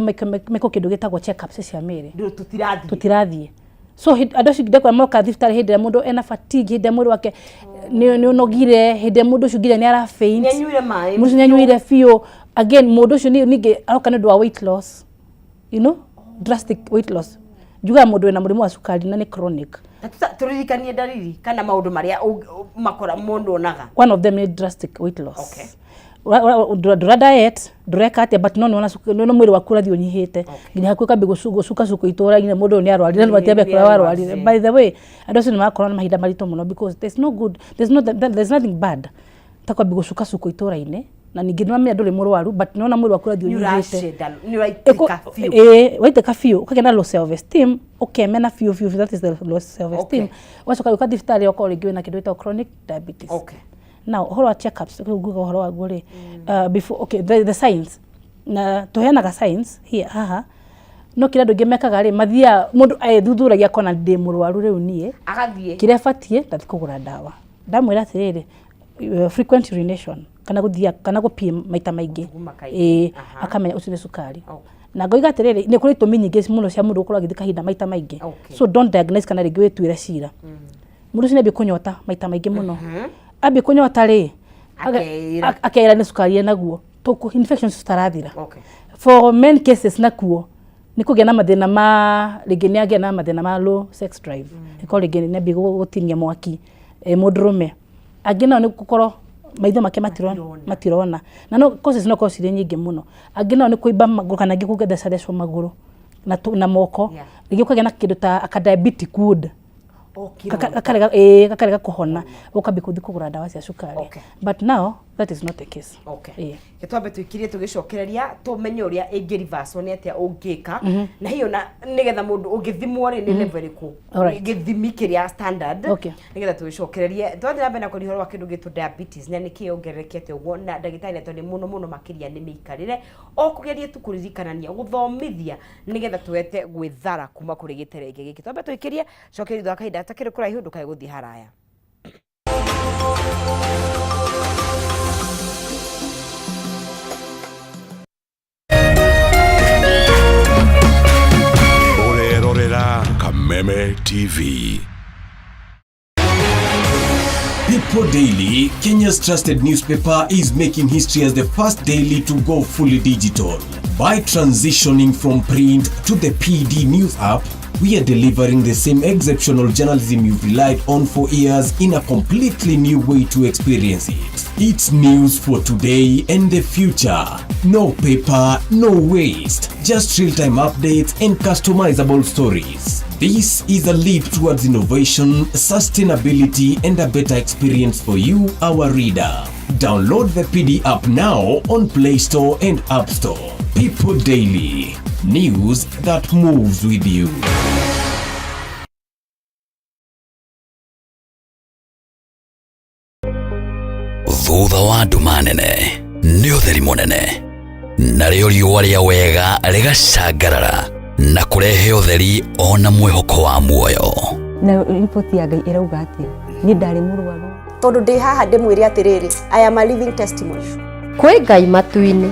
mekwo kĩndũ gĩtagwo check-ups cia mĩrĩ. Ndũ tũtirathiĩ. Tũtirathiĩ. So andũ acio ndekora moka thibitarĩ hĩndĩ ĩrĩa mũndũ ena fatigue, hĩndĩ ĩrĩa mwĩrĩ wake nĩ ũnogire, hĩndĩ ĩrĩa mũndũ ũcio nginya nĩ ara faint. Nĩanyuire maĩ. Mũndũ ũcio nĩanyuire biũ. Again, mũndũ ũcio ningĩ aroka nĩ ũndũ wa weight loss, drastic weight loss. Njugaga mũndũ wĩna mũrimũ wa cukari na nĩ chronic, Na tũririkanie ndariri kana maũndũ marĩa makora mũndũ onaga. One of them nĩ drastic weight loss. Ndũra diet, ndũreka atĩa, but no nĩwona nĩwona mwĩrĩ waku ũrathiĩ ũnyihĩte nginya hakuhĩ ũkambia gũcuka cuka itũra-inĩ, mũndũ ũyũ nĩ arwarire, nĩ matiambia kũrĩa warwarire. By the way, andũ acio nĩ marakorwo na mahinda maritũ mũno, because there's no good, there's no, there's nothing bad ta kwambia gũcuka cuka itũra-inĩ, na ningĩ nĩwamenya ndũrĩ mũrwaru, but nĩwona mwĩrĩ waku ũrathiĩ Nĩ ũnyihĩte. ũracenda, nĩ ũraitĩka biũ. Ĩĩ, waitĩka biũ, ũkagĩa na low self esteem, ũkemena biũ biũ biũ, that is the low self esteem. Ũgacoka ũka thibitarĩ okorwo rĩngĩ wĩna kĩndũ gĩtagwo chronic diabetes. Now, ũhoro wa checkups, rĩu nguga ũhoro waguo rĩ, before, okay, the signs, na tũheanaga signs here haha, no kĩrĩa andũ aingĩ mekaga rĩ, mathiaga mũndũ ethuthuragia akona ndĩ mũrwaru rĩu niĩ. Agathiĩ. Kĩrĩa batiĩ ndathiĩ kũgũra ndawa. Ndamwĩra atĩrĩrĩ, frequent urination kana gũthia kana gũpie maita maingĩ. Gũthuguma kaingĩ. Ĩĩ, akamenya ũcio nĩ cukari. Na ngoiga atĩrĩrĩ, nĩ kũrĩ itũmi nyingĩ mũno cia mũndũ gũkorwo agĩthiĩ kahinda maita maingĩ. So don't diagnose kana rĩngĩ wĩtuĩre cira. Mũndũ ũcio nĩambie kũnyota maita maingĩ mũno. Ambie kũnyota rĩ, Akeĩra. Akeĩra nĩ cukari enaguo. Tũkũ infections citarathira. For men cases nakuo nĩ kũgĩa na mathĩna ma rĩngĩ nĩ agĩa na mathĩna ma low sex drive, ĩkorwo rĩngĩ nĩ ambie gũtinia mwaki, mũndũrũme. Angĩ nao nĩ gũkorwo maitho make matirona. Matirona. Matirona. Na no causes no korwo cirĩ nyingĩ mũno. Angĩ nao nĩ kũimba magũrũ kana angĩ kũthecethecwo magũrũ na moko. Rĩngĩ ũkagĩa na kĩndũ ta aka diabetic wound. O kĩronda. Gakarega, ĩĩ, gakarega kũhona, ũkambia kũthiĩ kũgũra ndawa cia cukari. But now That is not the case. Okay. Ĩĩ. Reke twambe tũikirie tũgĩcokereria tũmenye ũrĩa ĩngĩ reverse nĩ atĩa ũngĩka na hiyo na nĩgetha mũndũ ũngĩthimwo rĩ nĩ level ĩrĩkũ, Alright. gĩthimi kĩrĩa standard, nĩgetha tũgĩcokererie twathiĩ na mbere na kwaria ũhoro wa kĩndũ gĩtwo diabetes na nĩkĩ yongererekete ũguo, na ndagĩtarĩ nĩ atwĩrire mũno mũno makĩria nĩ mĩikarĩre, o kũgeria tu kũririkanania gũthomithia nĩgetha tũhete gwĩthara kuma kũrĩ gĩterenge gĩkĩ. Twambe tũikirie cokeria thutha wa kahinda gatakĩrĩ kũraihu, ndũkae gũthiĩ haraya. Ũrerorera Kameme TV. People Daily, Kenya's trusted newspaper, is making history as the first daily to go fully digital. By transitioning from print to the PDNews app, we are delivering the same exceptional journalism you've relied on for years in a completely new way to experience it. It's news for today and the future. No paper, no waste, just real-time updates and customizable stories. This is a leap towards innovation, sustainability, and a better experience for you, our reader. Download the PD app now on Play Store and App Store. People Daily, news that moves with you. Thutha wa nduma nene nĩ ũtheri mũnene, narĩo riũa rĩa wega rĩgacangarara na kũrehe ũtheri ona mwĩhoko wa muoyo. Na riboti ya Ngai ĩrauga atĩa? Niĩ ndarĩ mũrwaru. Tondũ ndĩ haha ndĩmwĩre atĩrĩrĩ, I am a living testimony. Kwĩ Ngai matu-inĩ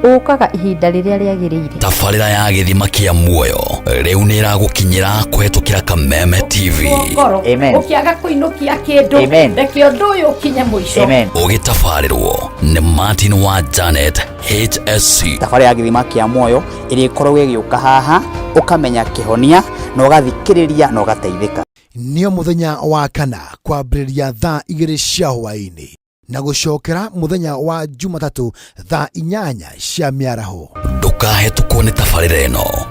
ũkaga ihinda rĩrĩa rĩagĩrĩire. Tabarĩra ya gĩthima kĩa muoyo rĩu nĩ ĩragũkinyĩra kũhetũkĩra Kameme TV. Ngoro Amen. ũkĩaga kũinũkia kĩndũ, Amen. reke ũndũ ũyũ ũkinye mũico. Amen. Ũgĩtabarĩrwo nĩ Martin wa Janet HSC. Thabarĩ ya gĩthima kĩa muoyo ĩrĩa ĩkoragwo ĩgĩũka haha, ũkamenya kĩhonia na ũgathikĩrĩria na ũgateithĩka. Nĩo mũthenya wa kana kwambĩrĩria thaa 2 cia hwaĩ-inĩ na gũcokera mũthenya wa Jumatatũ thaa 8 cia mĩaraho. Ndũkahetũkwo nĩ tabarĩra ĩno,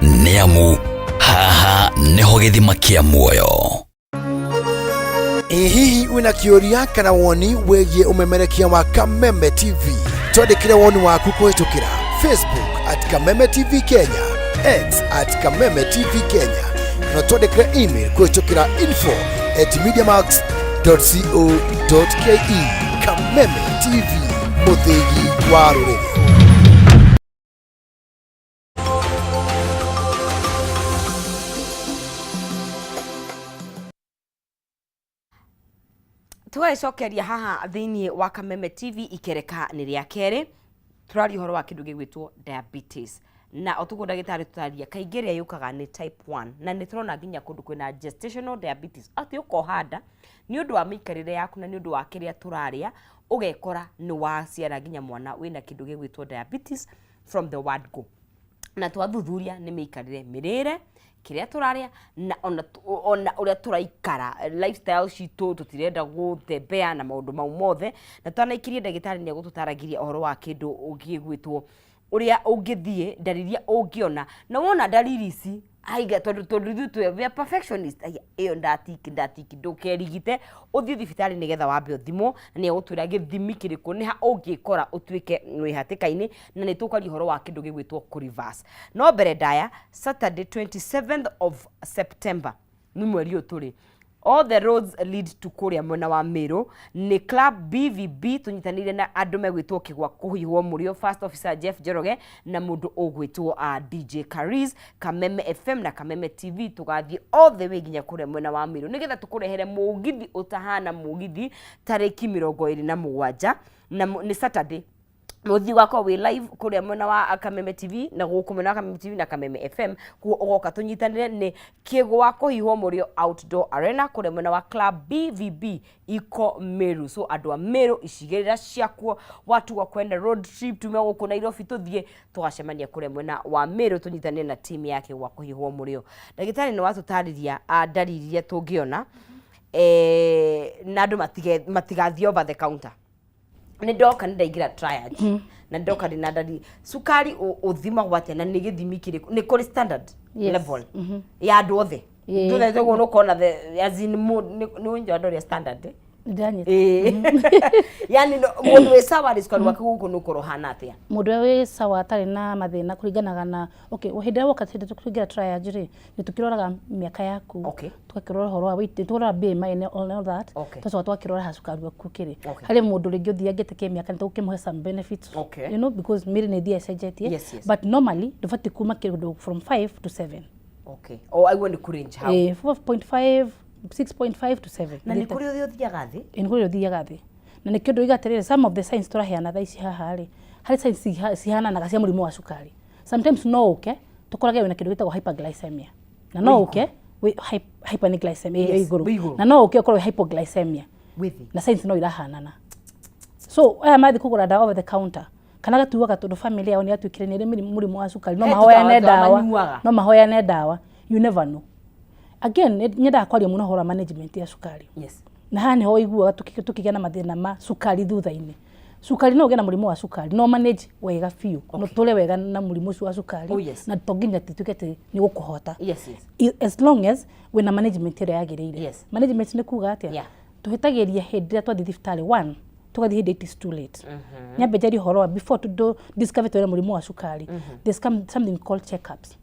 nĩ amu haha nĩho gĩthima kĩa muoyo. Ĩ hihi wĩna kĩũria kana woni wĩgiĩ ũmemerekia wa Kameme TV? Twandĩkĩre woni waku kũhĩtũkĩra Facebook at Kameme TV Kenya, X at Kameme TV Kenya, na twandĩkĩre email kũhĩtũkĩra info@mediamax.co.ke. Kameme TV, mũthĩgi wa rũrĩrĩ. Tũgagĩcokeria haha thĩinĩ wa Kameme TV, ikereka nĩ rĩa kerĩ, tũraria ũhoro wa kĩndũ gĩgwĩtwo diabetes, na o tũguo ndagĩtarĩ tũtaria kaingĩ ĩrĩa yũkaga nĩ type 1, na nĩ tũrona nginya kũndũ kwĩna gestational diabetes, atĩ ũkoha nda nĩ ũndũ wa mĩikarĩre yaku na nĩ ũndũ wa kĩrĩa tũrarĩa, ũgekora nĩ waciara nginya mwana wĩna kĩndũ gĩgwĩtwo diabetes from the word go. Na twathuthuria nĩ mĩikarĩre, mĩrĩre, kĩrĩa tũrarĩa, na ona ũrĩa tũraikara, lifestyle citũ, tũtirenda gũtembea na maũndũ mau mothe. Na twanaikirie ndagĩtarĩ nĩ egũtũtaragĩria ũhoro wa kĩndũ gĩgwĩtwo ũrĩa ũngĩthiĩ ndariri iria ũngĩona, na wona ndariri ici aiga, tondũ ithuĩ twĩ, we are perfectionist, aiya ĩyo ndatiki ndatiki, ndũkerigite, ũthiĩ thibitarĩ nĩgetha wambe ũthimwo, na nĩ egũtwĩra gĩthimi kĩrĩkũ, nĩ ha ũngĩkora ũtuĩke wĩ hatĩka-inĩ, na nĩ tũkwaria ũhoro wa kĩndũ gĩgwĩtwo kũ reverse. No mbere ndaya, Saturday 27th of September, nĩ mweri ũyũ tũrĩ, all the roads lead to kũrĩa mwena wa Meru, nĩ Club BVB tũnyitanĩire na andũ megwĩtwo Kĩgwa kũhihwo mũrĩo, First Officer Jeff Njoroge na mũndũ ũgwĩtwo DJ Kariz, Kameme FM na Kameme TV. Tũgathiĩ all the way nginya kũrĩa mwena wa Meru nĩgetha tũkũrehere mũgithi ũtahana mũgithi tarĩki 27, na nĩ Saturday. Mũthiĩ ũgakorwo wĩ live kũrĩa mwena wa Kameme TV na gũkũ mwena wa Kameme TV na Kameme FM, kuo ũgoka tũnyitanĩre nĩ Kĩgwa kũhihwo mũrĩo Outdoor Arena kũrĩa mwena wa Club BVB iko Meru. So andũ a Meru, icigĩrĩra ciakuo, watua kwenda road trip, tume gũkũ Nairobi tũthiĩ tũgacemania kũrĩa mwena wa Meru tũnyitanĩre na team ya Kĩgwa kũhihwo mũrĩo. Ndagĩtarĩ nĩ watũtarĩria ndariri iria tũngĩona, na andũ matigathiĩ over the counter. Nĩ ndoka nĩ ndaingĩra triage na ndoka ndĩna ndariri, cukari ũthimagwo atĩa na nĩ gĩthimi kĩrĩkũ? Nĩ kũrĩ standard level ya andũ othe? Tũthete ũguo nĩ ũkona the as in nĩ ũnjũ andũ arĩa standard, eh? Ndĩranyita. Ĩĩ. Yani mũndũ wĩ sawa rĩ, cukari wake gũkũ nĩ ũkorwo ũhana atĩa? Mũndũ ũrĩa wĩ sawa atarĩ na mathĩna kũringanaga na, okay, hĩndĩ ĩrĩa woka, hĩndĩ tũkĩingĩra triage rĩ, nĩ tũkĩroraga mĩaka yaku, tũgakĩrora ũhoro wa weight, tũroraga BMI and all that, tũgacoka tũgakĩrora ha cukari waku ũkĩrĩ. Harĩ mũndũ rĩngĩ ũthiangĩte kĩmĩaka nĩ tũgũkĩmũhe some benefits, because mĩĩrĩ nĩ ĩthiaga ĩcenjetie, but normally ndũbatiĩ kuma kĩndũ from 5 to 7. Okay. O aiguo nĩ kũ-range hau. Ĩĩ, 4.5, 6.5 to 7. Na nĩ kũrĩ ũrĩa ũthiaga thĩ? Ĩĩ, nĩ kũrĩ ũrĩa ũthiaga thĩ. Na nĩkĩo ndĩroiga atĩrĩrĩ, some of the signs tũraheana thaa ici haha rĩ, harĩ signs cihananaga cia mũrimũ wa cukari. Sometimes no ũke tũkorage wĩna kĩndũ gĩtagwo hyperglycemia. Na no ũke wĩ hyper nĩ glycemia, ĩ igũrũ. Wĩ igũrũ. Na no ũke ũkorwo wĩ hypoglycemia. Wĩ thĩ. Na signs no irahanana. So aya mathiĩ kũgũra ndawa over the counter, kana gatuaga tondũ family yao nĩ yatuĩkire nĩ ĩrĩ mũrimũ wa cukari, no He mahoyane tũtawa ndawa, manyuaga. no mahoyane ndawa, you never know. Again, nyendaga kwaria mũno ũhoro wa management ya cukari. Na haha nĩho ũiguaga tũkĩgĩa na mathĩna ma cukari thutha-inĩ. Cukari no ũgĩe na mũrimũ wa cukari, no manage wega biũ, no ũtũre wega na mũrimũ ũcio wa cukari, na to nginya atĩ tuge atĩ nĩ gũkũhota. As long as wĩna management ĩrĩa yagĩrĩire. Management nĩ kuga atĩa? Tũhĩtagĩria hĩndĩ ĩrĩa twathiĩ thibitarĩ, one, tũgathiĩ hĩndĩ it is too late. Nyambe njarie ũhoro wa before to discover twĩna mũrimũ wa cukari, there's something called checkups.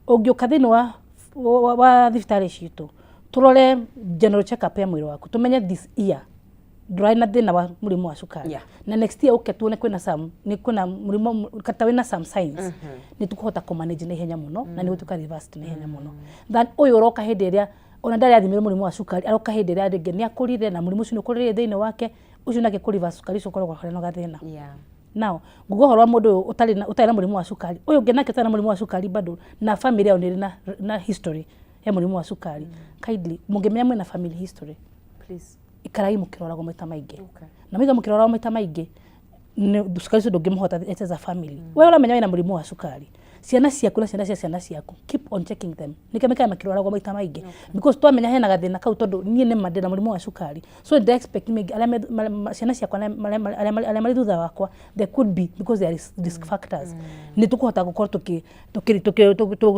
Ũngĩũka thĩinĩ wa thibitarĩ citũ, tũrore general check-up ya mwĩrĩ waku, tũmenye this year ndũrarĩ na thĩna wa mũrimũ wa cukari. Na next year ũke tuone kwĩna some, nĩ kwĩna mũrimũ kata wĩna some signs, nĩ tũkũhota kũ manage na ihenya mũno, na nĩ gũtuĩka reversed na ihenya mũno. Than ũyũ ũroka hĩndĩ ĩrĩa ona ndarĩ athimĩrwo mũrimũ wa cukari, aroka hĩndĩ ĩrĩa rĩngĩ nĩ akũrire na mũrimũ ũcio nĩ ũkũrĩire thĩinĩ wake, ũcio nake kũ reverse cukari ũcio ũkoragwo ũrĩ na gathĩna. Now, nguga ũhoro wa mũndũ ũyũ ũtarĩ na mũrimũ wa cukari, ũyũ ũngĩ nake ũtarĩ na mũrimũ wa cukari bado na family yao nĩ ĩrĩ na history ya mũrimũ wa cukari. Kindly, mũngĩmenya mwĩna family history, Please. ikarai mũkĩroragwo maita maingĩ. Na mwaiga mũkĩroragwo maita maingĩ, cukari ũcio ndũngĩmũhota as a family. We ũramenya wĩna mũrimũ wa cukari, ciana ciaku na ciana cia ciana ciaku, keep on checking them. Nĩkĩo maikare makĩroragwo maita maingĩ. Because twamenya hena gathĩna kau, tondũ niĩ nĩ ma ndĩna mũrimũ wa cukari, so ndĩ expect maybe arĩa ciana ciakwa na arĩa marĩ thutha wakwa, there could be, because there is risk factors. Nĩ tũkũhota gũkorwo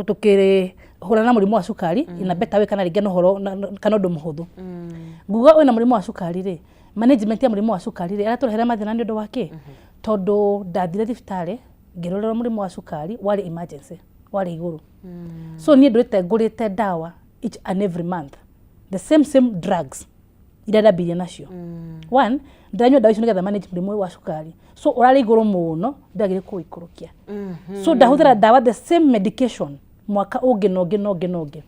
tukĩhũrana na mũrimũ wa cukari in a better way, kana rĩngĩ na ũhoro kana ũndũ mũhũthũ. Nguga wĩna mũrimũ wa cukari rĩ, management ya mũrimũ wa cukari rĩ, ĩratũrehere mathĩna nĩ ũndũ wa kĩ? Tondũ ndathire thibitarĩ ngĩrorerwo mũrimũ wa cukari warĩ emergency, warĩ igũrũ. So niĩ ndũrĩte ngũrĩte ndawa each and every month, the same same drugs iria ndambirie nacio. One, ndĩranyua ndawa icio nĩgetha manage mũrimũ wa cukari, so ũrarĩ igũrũ mũno, ndagĩrĩ kũikũrũkia, so ndahũthĩra ndawa, the same medication, mwaka ũngĩ na ũngĩ na ũngĩ na ũngĩ.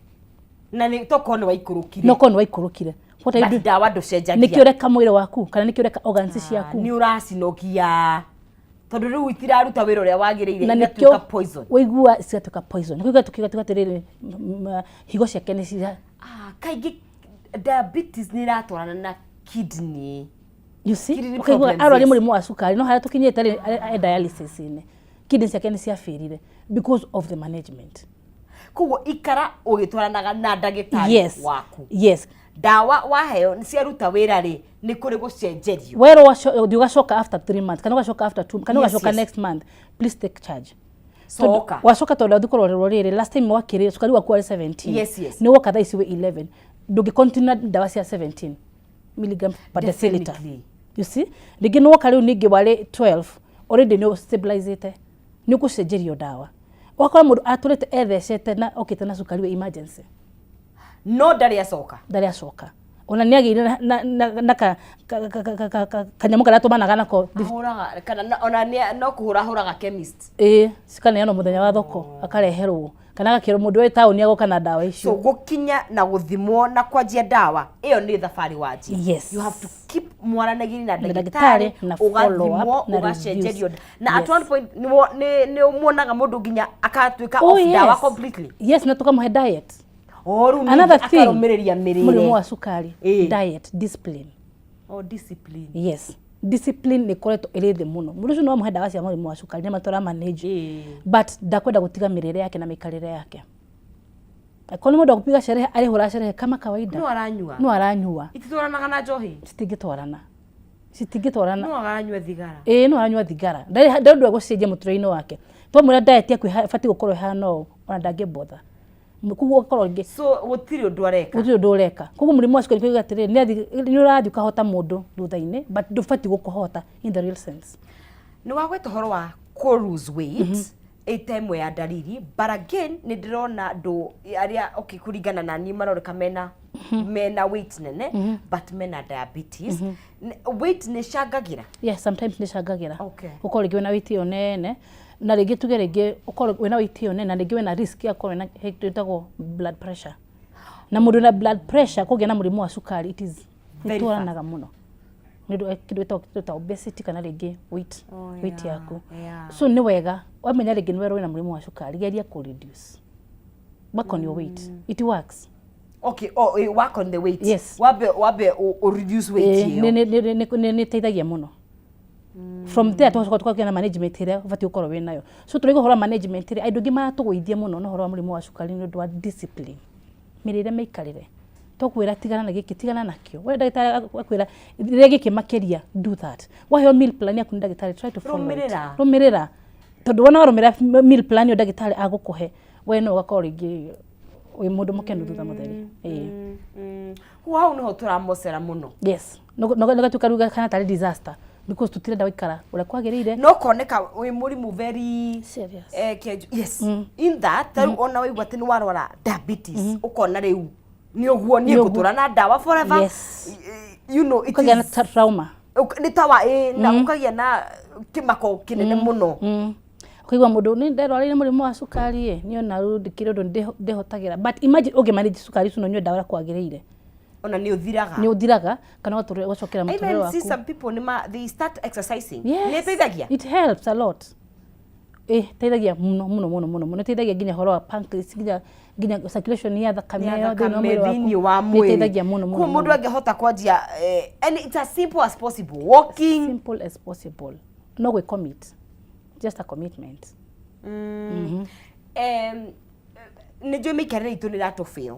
Na nĩ tokorwo nĩ waikũrũkire. No korwo nĩ waikũrũkire. What are you But doing? ndawa ndũcenjagia. Nĩkĩo ũreka mwĩrĩ waku, kana nĩkĩo ũreka organs ciaku? Nĩ ũracinogia tondũ rĩu itiraruta wĩra ũrĩa wagĩrĩire, Na igatuĩka nĩkĩo poison. Waigua cigatuĩka poison, nĩkĩo tukiuga tuga atĩrĩrĩ, higo ciake nĩ cia Ah, kaingĩ diabetes nĩ ĩratwarana na kidney. You see? Kidney Ũkaigua problems, arwaria yes. mũrimũ wa cukari, no harĩa tũkinyĩte rĩ, dialysis-inĩ, kidney ciake nĩ ciabĩrire because of the management. Koguo ikara ũgĩtwaranaga na ndagĩtarĩ waku. Ndawa waheo nĩ ciaruta wĩra rĩ, nĩ kũrĩ gũcenjerio. Werwo ũthiĩ ũgacoka after 3 months, kana ũgacoka after 2, kana ũgacoka next month, please take charge. Coka. Wacoka tondũ ũthiĩ kũrorerwo rĩrĩ, last time wakĩrĩ cukari waku warĩ 17. Yes. Nĩ woka thaa ici wĩ 11, ndũngĩ continue na ndawa cia 17 milligram per deciliter. You see, rĩngĩ nĩ woka rĩu ningĩ warĩ 12, already nĩ stabilizĩte, nĩ ũgũcenjerio ndawa. Ũgakora mũndũ atũrĩte ethecete na okĩte na cukari wa emergency, no ndarĩ acoka. Ndarĩ acoka, ona nĩ agĩire na kanyamũ karĩa tũmanaga nako. Ahũraga kana ona no kũhũra ahũraga chemist. Ĩĩ, cikaneanwo mũthenya wa thoko, akareherwo, kana agakĩrwo mũndũ wĩ taũni agoka na ndawa So icio. Gũkinya na gũthimwo na kwanjia ndawa ĩyo nĩ thabarĩ wanjia. You have to keep mwaranagĩria na Na ndagĩtarĩ, ndagĩtarĩ, na follow ũgathimwo, up, na ũgacenjerio reviews. na at one point nĩ muonaga mũndũ nginya akatuĩka Oh, off ndawa yes. completely. Yes, na tũkamũhe diet. O rĩu ningĩ Another thing, akarũmĩrĩria mĩrĩre. Mũrimũ wa cukari, diet discipline. Oh, discipline. Yes, discipline nĩ ĩkoretwo ĩrĩ thĩ mũno. Mũndũ ũcio no amũhe ndawa cia mũrimũ wa cukari nĩ matũra manage, but ndakwenda gũtiga mĩrĩre yake na mĩikarĩre yake. Akorwo nĩ mũndũ wa kupiga sherehe, arĩhũra sherehe kama kawaida. No aranyua. No aranyua. Ititwaranaga na njohi. Citingĩtwarana, citingĩtwarana. No aranyua thigara. Ĩĩ, no aranyua thigara, ndarĩ ũndũ egũcenjia mũtũrĩre-inĩ wake. Twamwĩra diet yaku ĩbatiĩ gũkorwo ĩhana ũũ, ona ndangĩbotha. Koguo ũgakorwo rĩngĩ So gũtirĩ ũndũ areka. Gũtirĩ ũndũ ũreka. Koguo mũrimũ wa cukari kuga atĩrĩrĩ, nĩ ũrathiĩ ũkahota mũndũ thutha-inĩ, but ndũbatiĩ gũkũhota in the real sense. Nĩ wagweta ũhoro wa kũ lose weight ĩta ĩmwe ya ndariri, but again nĩ ndĩrona andũ arĩa, okay, kũringana na niĩ maroneka mena weight nene but mena diabetes. Weight nĩ ĩcangagĩra? Yes, sometimes nĩ ĩcangagĩra. Ũkorwo rĩngĩ wĩna weight ĩyo nene, na rĩngĩ tuge rĩngĩ ũkorwo wĩna weight ĩyo nene na rĩngĩ wĩna risk ya gũkorwo wĩna kĩndũ gĩtagwo blood pressure, na mũndũ wĩna blood pressure kũgĩa na mũrimũ wa cukari, it is Very nĩtwaranaga mũno nĩ ũndũ wa kĩndũ gĩtagwo obesity kana rĩngĩ weight yaku. So nĩ wega wamenya rĩngĩ nĩ werwo wĩna mũrimũ wa cukari, geria kũ reduce, work on your weight, it works. Okay, oh, work on the weight. Yes. Wambe o reduce weight ĩyo. Nĩ ĩteithagia mũno. From there tũgacoka tũkagĩa na management ĩrĩa ũbatiĩ gũkorwo wĩ nayo. So tũrauga ũhoro wa management rĩ, andũ aingĩ maratũgũithia mũno na ũhoro wa mũrimũ wa cukari nĩ ũndũ wa discipline, mĩrĩre, mĩikarĩre. Tũkwĩra tigana na gĩkĩ, tigana nakĩo. We ndagĩtarĩ akwĩra rĩrĩa gĩkĩ makĩria, do that. Waheo meal plan yaku nĩ ndagĩtarĩ, try to follow it. Rũmĩrĩra. Rũmĩrĩra, tondũ wona warũmĩrĩra meal plan ĩyo ndagĩtarĩ agũkũhe, we no ũgakorwo rĩngĩ wĩ mũndũ mũkenu thutha mũtheri, ĩĩ. Koguo hau niho tũramocera mũno. Yes, nĩgatuĩka rĩu kana tarĩ disaster because tũtirenda gũikara ũrĩa kwagĩrĩire. No koneka wĩ mũrimũ very serious. Yes, in that ta rĩu ona waigua atĩ nĩ warwara diabetes, ũkona rĩu nĩ ũguo niĩ Nĩ ũguo. ngũtũra na ndawa forever. Ũkagĩa na trauma. Nĩ tawa ĩ na ũkagĩa na kĩmako kĩnene mũno. Ũkaigua mũndũ, nĩ nderwarĩire mũrimũ wa cukari ĩ, niĩ ona rĩu ndikĩrĩ ũndũ ndĩhotagĩra. But imagine ũngĩ manage cukari ũcio na ũnyue ndawa ũrĩa kwagĩrĩire, ona nĩ ũthiraga. Nĩ ũthiraga kana ũgatũra ũgacokera mũtũrĩre Even see waku. some people nĩ they start exercising. Yes. Nĩ ĩteithagia. It helps a lot. Ĩteithagia mũno mũno mũno mũno mũno. Ĩteithagia nginya ũhoro wa pancreas, nginya circulation ya thakame ya thĩinĩ wa thakame mwĩrĩ waku. Thĩinĩ wa mwĩrĩ. Nĩ ĩteithagia mũno mũno Koguo mũndũ mũno. angĩhota kwanjia, and it's as simple as possible, walking. Simple as possible, no gwĩ commit, just a commitment. Nĩ njũĩ mĩikarĩre itũ nĩ ĩratũ fail.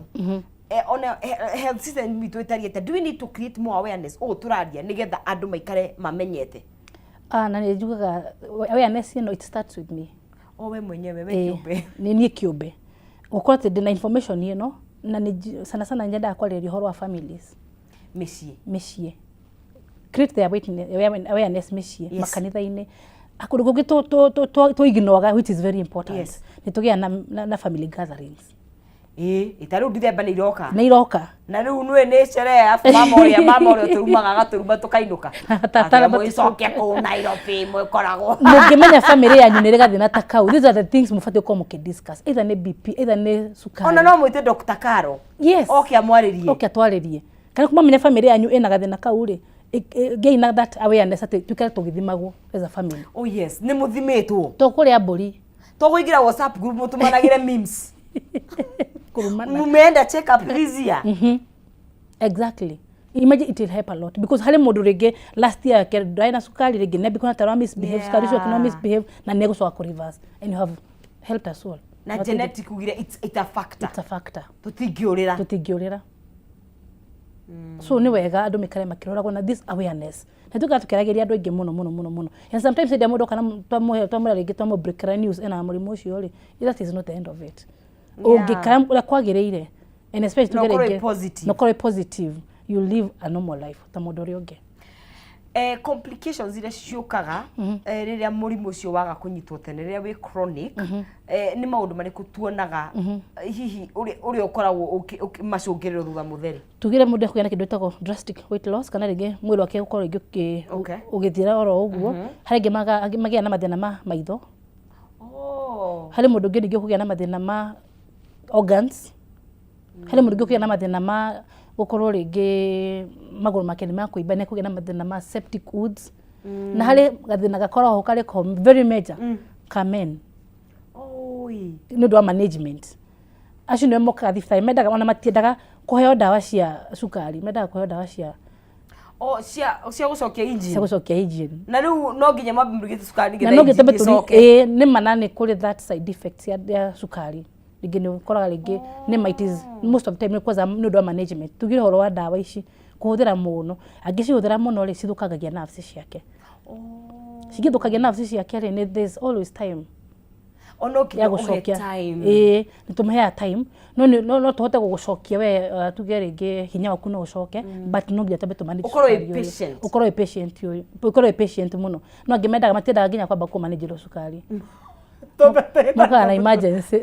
Ona health system itũ ĩtariĩ atĩa? Do we need to create more awareness ũũ tũraria nĩgetha andũ maikare mamenyete? Ah, na nĩ njugaga awareness ĩno, it starts with me. O we mwenyewe, we kĩũmbe. Nĩ niĩ kĩũmbe, gũkorwo atĩ ndĩna information ĩno, na nĩ sana sana nyendaga kwarĩrĩria ũhoro wa families. Mĩciĩ. Mĩciĩ, create their awareness mĩciĩ, makanitha-inĩ, kũndũ kũngĩ tũignoraga, which is very important. Nĩ tũgĩaga na family gatherings. Ĩ ta rĩu Ndithemba nĩ iroka. Nĩ iroka. Na rĩu nĩ nĩ sherehe, arabu mama ũrĩa ũtũrumaga agatũruma tũkainũka. Tata. Mwĩcoke kũu Nairobi mwĩkoragwo. Mũngĩmenya family yanyu nĩ ĩrĩ gathĩna ta kau, these are the things mũbatiĩ gũkorwo mũkĩdiscuss, either nĩ BP, either nĩ cukari. Ona no mwĩte Dr. Caro. Oke amwarĩrie. Oke atwarĩrie. Kana kumamenya family yanyu ĩna gathĩna kau rĩ, gĩai na that awareness atĩ tuikare tũgĩthimagwo as a family. Oh yes, nĩ mũthimĩtwo. Tũkũrĩa mbũri. Tũkũingĩra WhatsApp group mũtũmanagĩre memes. Kũrumana. Mumeenda check up this year. Exactly. Imagine, it will help a lot because harĩ mũndũ rĩngĩ last year yake ndarĩ na cukari, rĩngĩ nĩ ambia kuona misbehave, cukari ũcio no misbehave na nĩ egũcoka kũ reverse, and you have helped us all. Na genetic ugire it's a factor. It's a factor. Tũtingĩũrĩra. Tũtingĩũrĩra. So nĩ wega andũ maikare makĩroragwo na this awareness, na tugaga tũkĩaragĩria andũ aingĩ mũno mũno mũno mũno. And sometimes hĩndĩ ĩrĩa mũndũ oka na twamũhe, twamwĩra rĩngĩ twamũ news ena mũrimũ ũcio rĩ, that is not the end of it. Ũngĩkara ũrĩa kwagĩrĩire, and especially Na tuge ũkorwo wĩ rĩngĩ positive. Na ũkorwo wĩ positive, you live a normal life ta mũndũ ũrĩa ũngĩ. Complications iria ciũkaga rĩrĩa mũrimũ ũcio waga kũnyitwo tene, rĩrĩa wĩ chronic, nĩ maũndũ marĩkũ tuonaga, hihi ũrĩa ũkoragwo macũngĩrĩro thutha mũtheri? Tugire mũndũ ekũgĩa na kĩndũ gĩtagwo drastic weight loss, kana rĩngĩ mwĩrĩ wake gũkorwo rĩngĩ ũgĩthira oro ũguo. Harĩ angĩ angĩ magĩa na mathĩna ma maitho. Harĩ mũndũ ũngĩ ningĩ ũkũgĩa na mathĩna ma organs. Harĩ mũndũ ũngĩ ũkũgĩa na mathĩna ma gũkorwo rĩngĩ magũrũ make nĩ makũimba, nĩ ekũgĩa na mathĩna ma septic wounds. Na harĩ gathĩna gakoragwo karĩ ko very major ka men. Oi. Nĩ ũndũ wa management, acio nĩo mokaga thibitarĩ, mendaga, ona matiendaga kũheo ndawa cia cukari, mendaga kũheo ndawa cia Oh, cia gũcokia engine. Cia gũcokia engine. Na rĩu no nginya mwambe mũrugĩte cukari na nĩgetha no ngĩte engine ĩcoke. Ĩĩ, nĩ ma, na nĩ kũrĩ that side effects ya cukari. Rĩngĩ nĩ ũkoraga rĩngĩ nĩ ma it is most of the time nĩ kwanza nĩ ũndũ wa management. Tugire ũhoro wa ndawa ici kũhũthĩra mũno, angĩcihũthĩra mũno rĩ, cithũkangagia nerves ciake. Cingĩthũkagia nerves ciake rĩ, there's always time. Ono nginya ya ũhe gũcokia. time. Ĩĩ, nĩ tũmũheaga time, no no tũhote gũgũcokia we, tuge rĩngĩ hinya waku no ũcoke, but no nginya twambe tũmanage Ũkorwo wĩ cukari ũyũ. patient. Ũkorwo wĩ patient ũyũ, ũkorwo wĩ patient mũno. No angĩ mendaga, matiendaga nginya kwamba kũmanage cukari. Mokaga na emergency,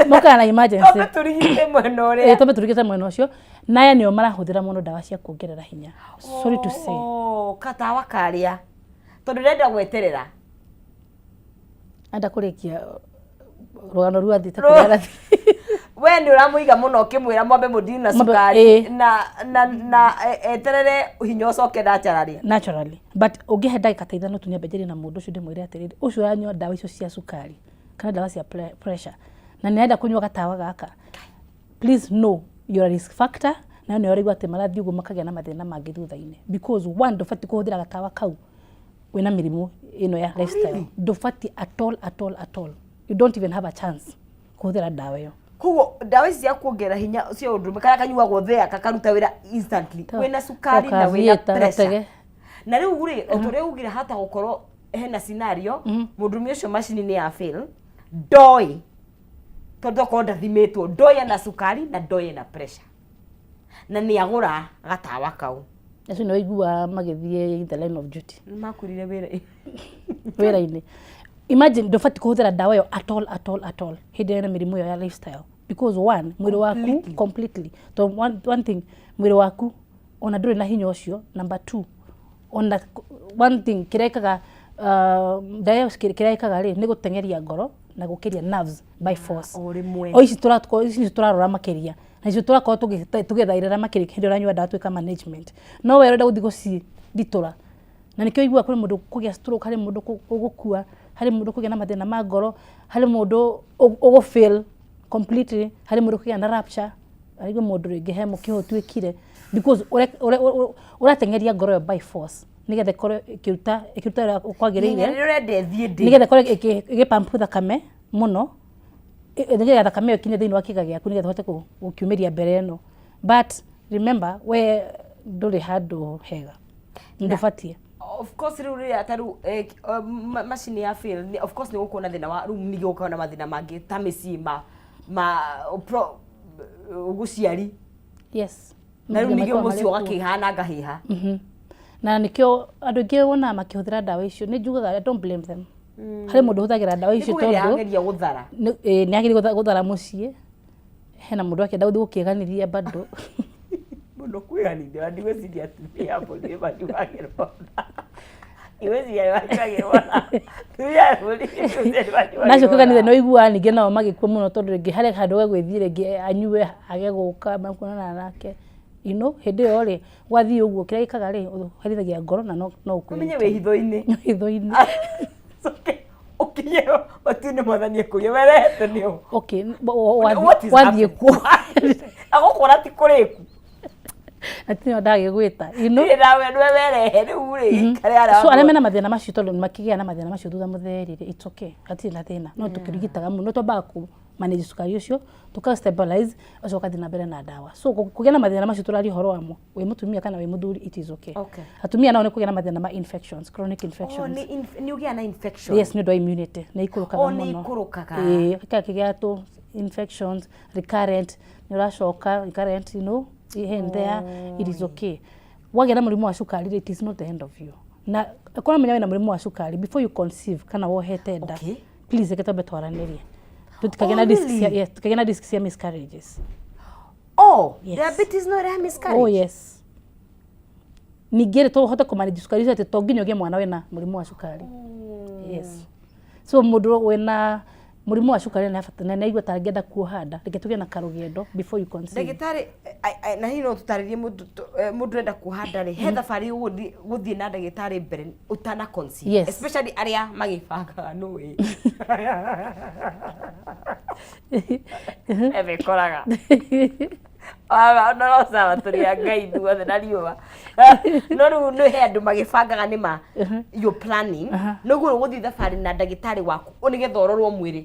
mokaga na emergency. Twambe tũrigite mwena Ĩĩ, ũrĩa. Twambe tũrigite mwena ũcio. Na aya nĩo marahũthĩra mũno ndawa cia kuongerera hinya, sorry to say. Oh, katawa karĩa tondũ ndĩrenda gweterera. Enda kũrĩkia rũgano rua athiĩte kũrĩa arathiĩ. We nĩ ũramũiga mũno ũkĩmwĩra mwambe mũndini na cukari na eterere hinya ũcoke naturally. Naturally, but ũngĩhe ndagĩka ta 5 tu nyambe njarie na mũndũ ũcio, ndĩmwĩre atĩrĩrĩ, ũcio ũranyua ndawa icio cia cukari kana ndawa cia pressure na nĩ arenda kũnyua gatawa gaka, please know your risk factor. Nayo nĩyo ũraigua atĩ marathiĩ ũguo makagĩa na mathĩna mangĩ thutha-inĩ, because one, ndũbatiĩ kũhũthĩra gatawa kau wĩna mĩrimũ ĩno ya lifestyle. Ndũbatiĩ at all, at all, at all. You don't even have a chance kũhũthĩra ndawa ĩyo. Koguo ndawa ici cia kuongerera hinya cia ũndũrũme karĩa kanyuagwo thea kakaruta wĩra instantly, wĩna cukari na wĩna Ũkathiĩta pressure. gatege. Na rĩu rĩ, o ta ũrĩa ugire, hata gũkorwo hena scenario mũndũrũme ũcio macini nĩ ya fail, ndoĩ, tondũ okorwo ndathimĩtwo, ndoĩ ena cukari na ndoĩ ena pressure na nĩ agũra gatawa kau. Acio nĩ waigua magĩthiĩ in the line of duty. Nĩ makurire wĩra. Wĩra-inĩ. Imagine, ndũbatiĩ kũhũthĩra ndawa ĩyo at all, at all, at all hĩndĩ ĩrĩa ĩna mĩrimũ ĩyo ya lifestyle, because one, mwĩrĩ waku completely, to one thing, mwĩrĩ waku ona ndũrĩ na hinya ũcio. Number two, ona one thing kĩrĩa ĩkaga, ndawa ĩyo kĩrĩa ĩkaga rĩ, nĩ gũteng'eria ngoro na gũkĩria nerves by force. O rĩmwe. O ici tũrakorwo, ici nĩcio tũrarora makĩria na icio tũrakorwo tũgĩthairĩra makĩria hĩndĩ ĩrĩa ũranyua ndawa twĩka management. No we ũrenda gũthiĩ gũcinditũra, na nĩkĩo ũiguaga kũrĩ mũndũ kũgĩa stroke, harĩ mũndũ ũgũkua, harĩ mũndũ kũgĩa na mathĩna ma ngoro, harĩ mũndũ ũgũ fail completely, harĩ mũndũ kũgĩa na rupture, harĩ mũndũ rĩngĩ he mũkĩha ũtuĩkire, because ũrateng'eria ngoro ĩyo by force nĩgetha ĩkorwo ĩkĩruta ũrĩa kwagĩrĩire. Ihenya rĩrĩa ũrenda ĩthiĩ ndĩ. Nĩgetha ĩkorwo ĩgĩpampu thakame mũno, nĩgetha thakame ĩyo ĩkinye thĩinĩ wa kĩga gĩaku, nĩgetha ũhote gũkiumĩria mbere ĩno. But remember, we ndũrĩ handũ hega, ndũbatiĩ. Of course, rĩu rĩrĩa ta rĩu macini ya fail, of course nĩ gũkorwo na thĩna wa rĩu ningĩ gũkorwo na mathĩna mangĩ ta mĩciĩ ma gũciari. Na rĩu ningĩ Makoragwo mũciĩ marĩ kuo. ũgakĩhana ngahĩha. Na nĩkĩo andũ aingĩ wonaga makĩhũthĩra ndawa icio, nĩ njugaga I don't blame them. Harĩ mũndũ ũhũthagĩra ndawa icio Nĩ kũgeria tondũ ageria gũthara. Nĩ ageria gũthara mũciĩ, hena mũndũ akĩenda gũthiĩ gũkĩganithia bado. Mũno kwĩganithia, ndigwĩciria atumia mbũri nĩ manyuagĩrwo tha. Ndigwĩciria nĩ manyuagĩrwo tha. Atumia a mbũri nĩ manyuagĩrwo Nacio kĩganithia tha. nĩ ũiguaga ningĩ nao magĩkua mũno, tondũ rĩngĩ harĩ handũ gegwĩthiĩ, rĩngĩ anyue age gũka makuonana nake, hĩndĩ ĩyo rĩ, gwathiĩ ũguo, kĩrĩa gĩkaga rĩ, ũherithagia ngoro na no ũkue. Ũmenye wĩ hitho-inĩ. Hitho-inĩ. Coke ũkinye matu-inĩ, mwathani ekũria werehete nĩ ũ. Okay, What is wathiĩ happening? kuo. Agũkora ti kũrĩku. Na tinyo ndagĩgwĩta. Niĩ nawe nĩwe werehe rĩu rĩ, ikare harĩa. So arĩa mena mathĩna macio, tondũ nĩ makĩgĩa na mathĩna macio thutha mũtheri rĩ, it's okay, hatirĩ na thĩna. No tũkĩrigitaga mũno, twambaga kũ manage cukari ũcio, tũka stabilize, ũcoka ũgathiĩ na mbere na ndawa. So kũgĩa na mathĩna macio tũraria ũhoro wamo, wĩ mũtumia kana wĩ mũthuri, it is okay. Atumia nao nĩ kũgĩa na mathĩna ma infections, chronic Oh, infections. Nĩ ũgĩa na infection. Yes, nĩ ũndũ wa immunity nĩ ikũrũkaga Oh, nĩ mũno. ikũrũkaga. Ĩĩ, gĩkagĩa tũ infections recurrent, nĩ ũracoka recurrent, here and there. It is okay. Wagĩa na mũrimũ wa cukari rĩ, it is not the end of you. Na korwo menya wĩna mũrimũ wa cukari before you conceive kana wohete nda, please reke twambe twaranĩrie, tũtikagĩa na Oh, risk cia really? Yes, tũtikagĩa na risk cia miscarriages. Oh, Yes. diabetes no ĩrehe miscarriage? Oh yes. Ningĩ rĩ, tũhote kũmanage cukari ũcio atĩ to nginya ũgĩe mwana wĩna mũrimũ wa cukari. Yes, so mũndũ wĩna mũrimũ wa cukari na nĩ aigua ta angĩenda kuoha nda, reke tũgĩe na karũgendo before you conceive. Ndagĩtarĩ, na hihi no tũtarĩrie mũndũ ũrenda kuoha nda rĩ, he thabarĩ ũgũthiĩ gũthiĩ na ndagĩtarĩ mbere ũtana conceive? Yes. Especially arĩa magĩbangaga nũĩ emĩkoraga no sawa, tũrĩ a Ngai ithuothe na riũa, no rĩu nĩ he andũ magĩbangaga nĩ ma you planning, nĩguo ũgũthiĩ thabarĩ na ndagĩtarĩ waku nĩgetha ũrorwo mwĩrĩ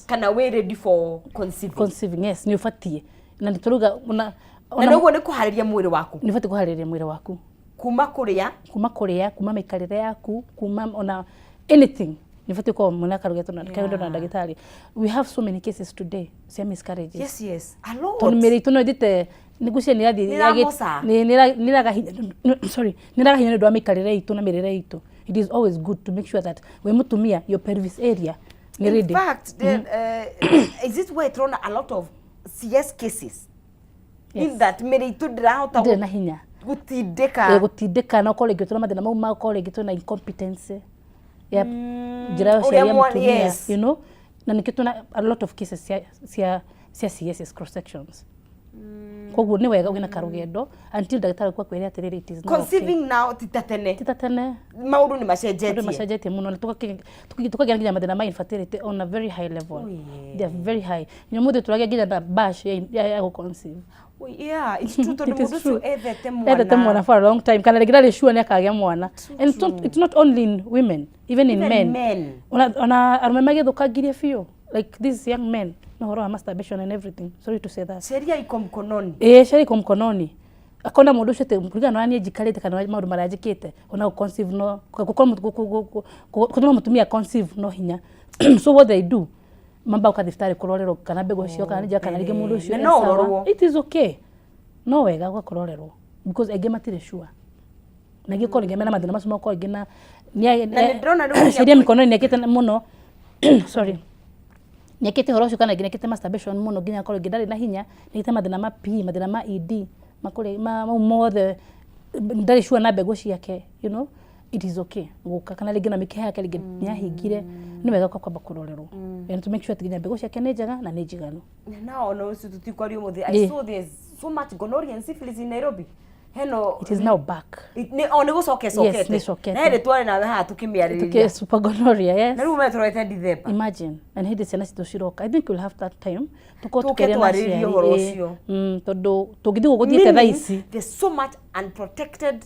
kana wĩ ready for conceiving. Conceiving, yes, nĩ ũbatiĩ, na nĩ tũrauga ona Na nĩguo nĩ kũharĩria mwĩrĩ waku. Nĩ ũbatiĩ kũharĩria mwĩrĩ waku. Kuma kũrĩa. Kuma kũrĩa, kuma mĩikarĩre yaku, kuma ona anything. Nĩ batiĩ gũkorwo mwĩna karũgendo na karũgendo na ndagĩtarĩ. We have so many cases today cia miscarriages. Yes, a lot. Tondũ mĩĩrĩ itũ no ĩthiĩte nĩgucia nĩ ĩrathiĩ Nĩĩramoca. nĩraga hinya, sorry, nĩraga hinya nĩ ũndũ wa mĩikarĩre itũ na mĩrĩre itũ. It is always good to make sure that wĩ mũtumia, your pelvis area nĩ In ready. fact, then, is it why turona a lot of CS cases? Yes. In that mĩrĩ itũ ndĩrahota Ndĩrĩ na hinya. Gũtindĩka. Ĩ, gũtindĩka, na ũkorwo rĩngĩ twĩna mathĩna mau ma ũkorwo rĩngĩ twĩna incompetence ya njĩra ya Ũrĩa ũciari ya mũtumia, na nĩkĩo twĩna a lot of cases cia CSs, cross sections. Koguo nĩ wega ũgĩe na karũgendo until ndagĩtarĩ waku akwĩre atĩrĩrĩ, it is now okay. Conceiving now ti ta tene. Ti ta tene. Maũndũ nĩ macenjetie. Maũndũ macenjetie mũno na tũkagĩa nginya mathĩna ma infertility on a very high level. They are very high. Nginya ũmũthĩ tũragĩa nginya na bash ya gũ conceive. Oh, yeah, it's true, tondũ It is mũndũ ũcio true. ethete mwana. Ethete mwana for a long time, kana rĩngĩ ndarĩ sure nĩ akagĩa mwana. And it's not only in women, even in Even men. men. Ona arũme magĩthũkangirie biũ, like these young men, no ũhoro wa masturbation and everything, sorry to say that. Sheria iko mkononi. Ĩĩ, sheria iko mkononi. Akona mũndũ ũcio atĩ kũringana na ũrĩa niĩ njikarĩte kana ũrĩa maũndũ marĩa njĩkĩte, ona gũ conceive no gũkorwo gũtũma mũtumia conceive no hinya. So what they do, mamba ũka thibitarĩ kũrorerwo kana mbegũ cio kana nĩ njega, kana rĩngĩ mũndũ ũcio Na e no sawa. ũrorwo. It is okay, no wega ũgakũrorerwo because aingĩ matirĩ sure, na aingĩ korwo rĩngĩ mena mathĩna macio makorwo rĩngĩ na Na nĩ ndĩrona rĩu nginya sheria mkononi nĩ ekĩte mũno, sorry, nĩ ekĩte ũhoro ũcio, kana rĩngĩ nĩ ekĩte masturbation mũno nginya akorwo rĩngĩ ndarĩ na hinya, nĩ ekĩte mathĩna ma PE, mathĩna ma ED, makũrĩ mau mothe, ndarĩ sure na mbegũ ciake. It is okay gũka, kana rĩngĩ na mĩkiha yake rĩngĩ nĩ yahingire, nĩ wega ũka kwamba kũrorerwo and to make sure atĩ nginya mbegũ ciake nĩ njega na nĩ njiganu. Na ona ũcio tũtikwaria ũmũthĩ, I saw there's so much gonorrhea and syphilis in Nairobi. Heno. It is now back. O nĩ gũcoka ĩcokete. Yes, nĩ ĩcokete. Na hĩndĩ twarĩ nawe haha tũkĩmĩarĩrĩria. Tuki super gonorrhea, yes. Na rĩu me tũrorete December. Imagine, na nĩ hĩndĩ ciana citũ ciroka. I think we'll have that time tũkorwo Tũke tũkĩaria na twarĩrĩrie aciari, ũhoro ĩĩ. ũcio. Tondũ tũngĩthiĩ ũguo gũthiĩte thaa Meaning, ici. there's so much unprotected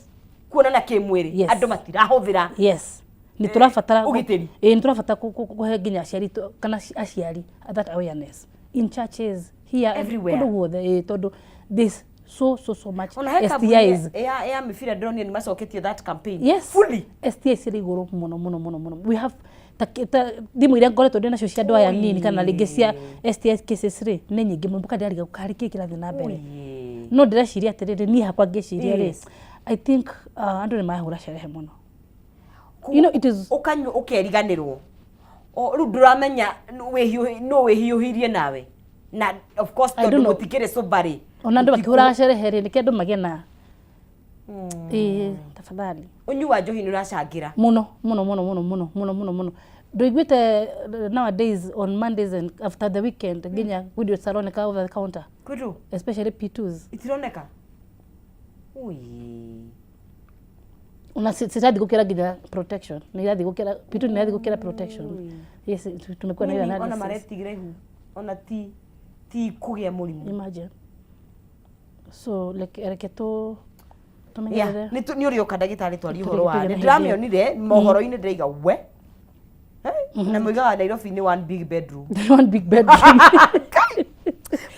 kuonana kĩmwĩrĩ. Andũ matirahũthĩra Yes, nĩ tũrabatara ũgitĩri. Ĩĩ, nĩ tũrabatara kũhe nginya aciari kana aciari that awareness in churches here and Everywhere. kũndũ guothe, ĩĩ, tondũ this so so so much Ona he kambuni STIs. ya mĩbira ndĩronire nĩ macoketie that campaign. Yes. Fully. STIs irĩ igũrũ mũno mũno mũno mũno. We have ta thimũ iria ngoretwo ndĩ nacio cia andũ aya nini kana rĩngĩ cia STI cases rĩ, nĩ nyingĩ mũno, mpaka ndĩrariga karĩ kĩ kĩrathiĩ na mbere. No ndĩreciria atĩrĩrĩ, niĩ hakwa ngĩciria rĩ, I think andũ nĩ marahũra sherehe mũno. It is Ũkanyua ũkeriganĩrwo. O rĩu ndũramenya nũ wĩhiũhirie nawe. Na of course I don't tondũ know. mũtikĩrĩ sober rĩ. Ona andũ makĩhũraga sherehe rĩ, nĩkĩo andũ magĩe na, ĩĩ, tafadhali. Ũnyui wa njohi nĩ ũracangĩra. Mũno mũno mũno mũno mũno mũno mũno mũno. Ndũiguĩte nowadays on Mondays and after the weekend nginya window citaroneka over the counter? Kwĩrũ? Especially P2s. Itironeka. Ui. Ona cirathi gũkĩra nginya protection, nĩ irathi gũkĩra P2, nĩ irathi gũkĩra protection. Yes, tumekuwa na hiyo Meaning ona analysis. maretigĩra ihu ona ti kũgĩa mũrimũ. Imagine. So like reke tu Yeah, tumenyerere. nĩ ũrĩoka ndagĩtarĩ twarie ũhoro wa Tũgĩe nĩ na hĩndĩ. ndĩramĩonire mohoro-inĩ, ndĩraiga we. Na moigaga Nairobi nĩ one big bedroom. One big bedroom.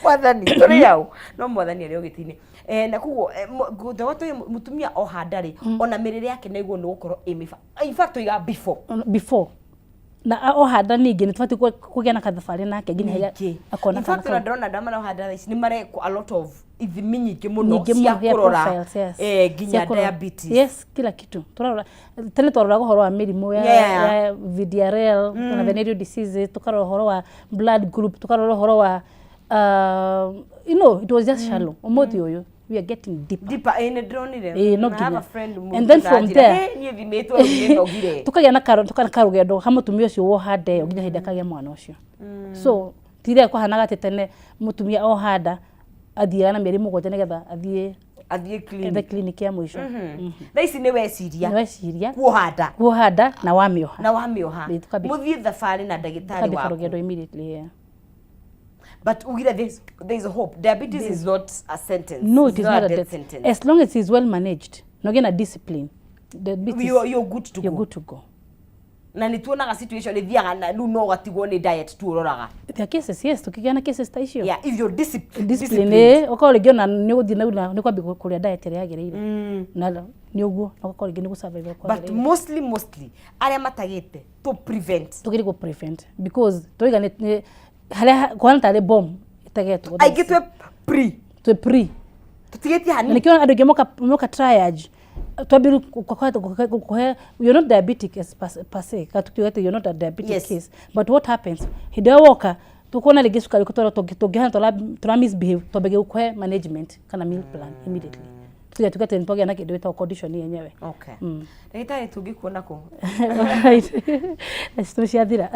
Mwathani tũrĩ au, no mwathani arĩ o gĩtĩ-inĩ. Na koguo ngũtega tũĩ mũtumia oha ndarĩ ona mĩrĩre yake naiguo nĩ gũkorwo ĩ mĩba, in fact tũiga before. Before na ohanda ningĩ nĩ tũbatiĩ kũgĩa na kathabarĩ nake nginya harĩa Ningĩ. akona In kana fact, ona ndĩrona andũ arĩa maroha nda thaa ici nĩ marekwo a lot of ithimi nyingĩ mũno nyingĩ cia mũno, yeah, kũrora profiles, yes. nginya Cia kũrora. diabetes. Yes, kila kitu turarora. Tene twaroraga ũhoro wa mĩrimũ ya VDRL kana venereal diseases, tukarora ũhoro wa blood group, tukarora ũhoro wa it was just shallow. Ũmũthĩ ũyũ we are getting deeper. Deeper, nĩ ndĩronire. Ĩĩ, no I have nginya. a friend And then from mũndũ there- "Hey, niĩ thimĩtwo rĩu nĩ nogire." Tukagĩa na karũgendo ha mũtumia ũcio woha nda ĩyo nginya hĩndĩ akagĩa mwana ũcio. So ti rĩrĩa kwahanaga atĩ tene mũtumia oha nda athiaga na mĩeri 7 nĩgetha athiĩ athiĩ ethe clinic. Clinic ya mũico. Thaa ici nĩ weciria Nĩ weciria kuoha nda kuoha nda na wamĩoha na wamĩoha, Ĩĩ, mũthiĩ thabarĩ na ndagĩtarĩ tukambia waku. karũgendo immediately, yeah. But ugire there is hope. Diabetes is not a sentence. No, It's it is not a death sentence. As long as it is well managed na ũgĩe na discipline, diabetes, You're good to you're go. good to go. Na nĩ tuonaga situation ĩthiaga na rĩu no ũgatigwo nĩ diet tu ũroraga. There are cases, yes, tukigĩa cases ta icio. Yeah, if you're disciplined. Discipline ũkorwo rĩngĩ ona nĩ ũgũthiĩ na nĩ kwambia kũrĩa diet ĩrĩa yagĩrĩire na nĩ ũguo na ũgakorwo rĩngĩ nĩ gũsurvive. But mostly arĩa matagĩte to prevent. Tũgerie gũ prevent because tũiga nĩ harĩa kũhana tarĩ bomb ĩtegetwo. Aingĩ twĩ pre. Twĩ pre. Tũtigĩtie hanini. Na nĩkĩo andũ aingĩ moka triage twambiru kuhe, you're not diabetic as per se, kana tukiuga atĩ you're not a diabetic case, but what happens hĩndĩ ĩyo woka tukuona rĩngĩ cukari kũtwara tũngĩhana tũra misbehave, twambagia gũkũhe management kana meal plan immediately, tuge tuge atĩ nĩtwagĩa na kĩndũ gĩtagwo condition yenyewe. Okay. Ndagĩtarĩ, tũngĩkuona kũ? Alright. Nacio ciathira.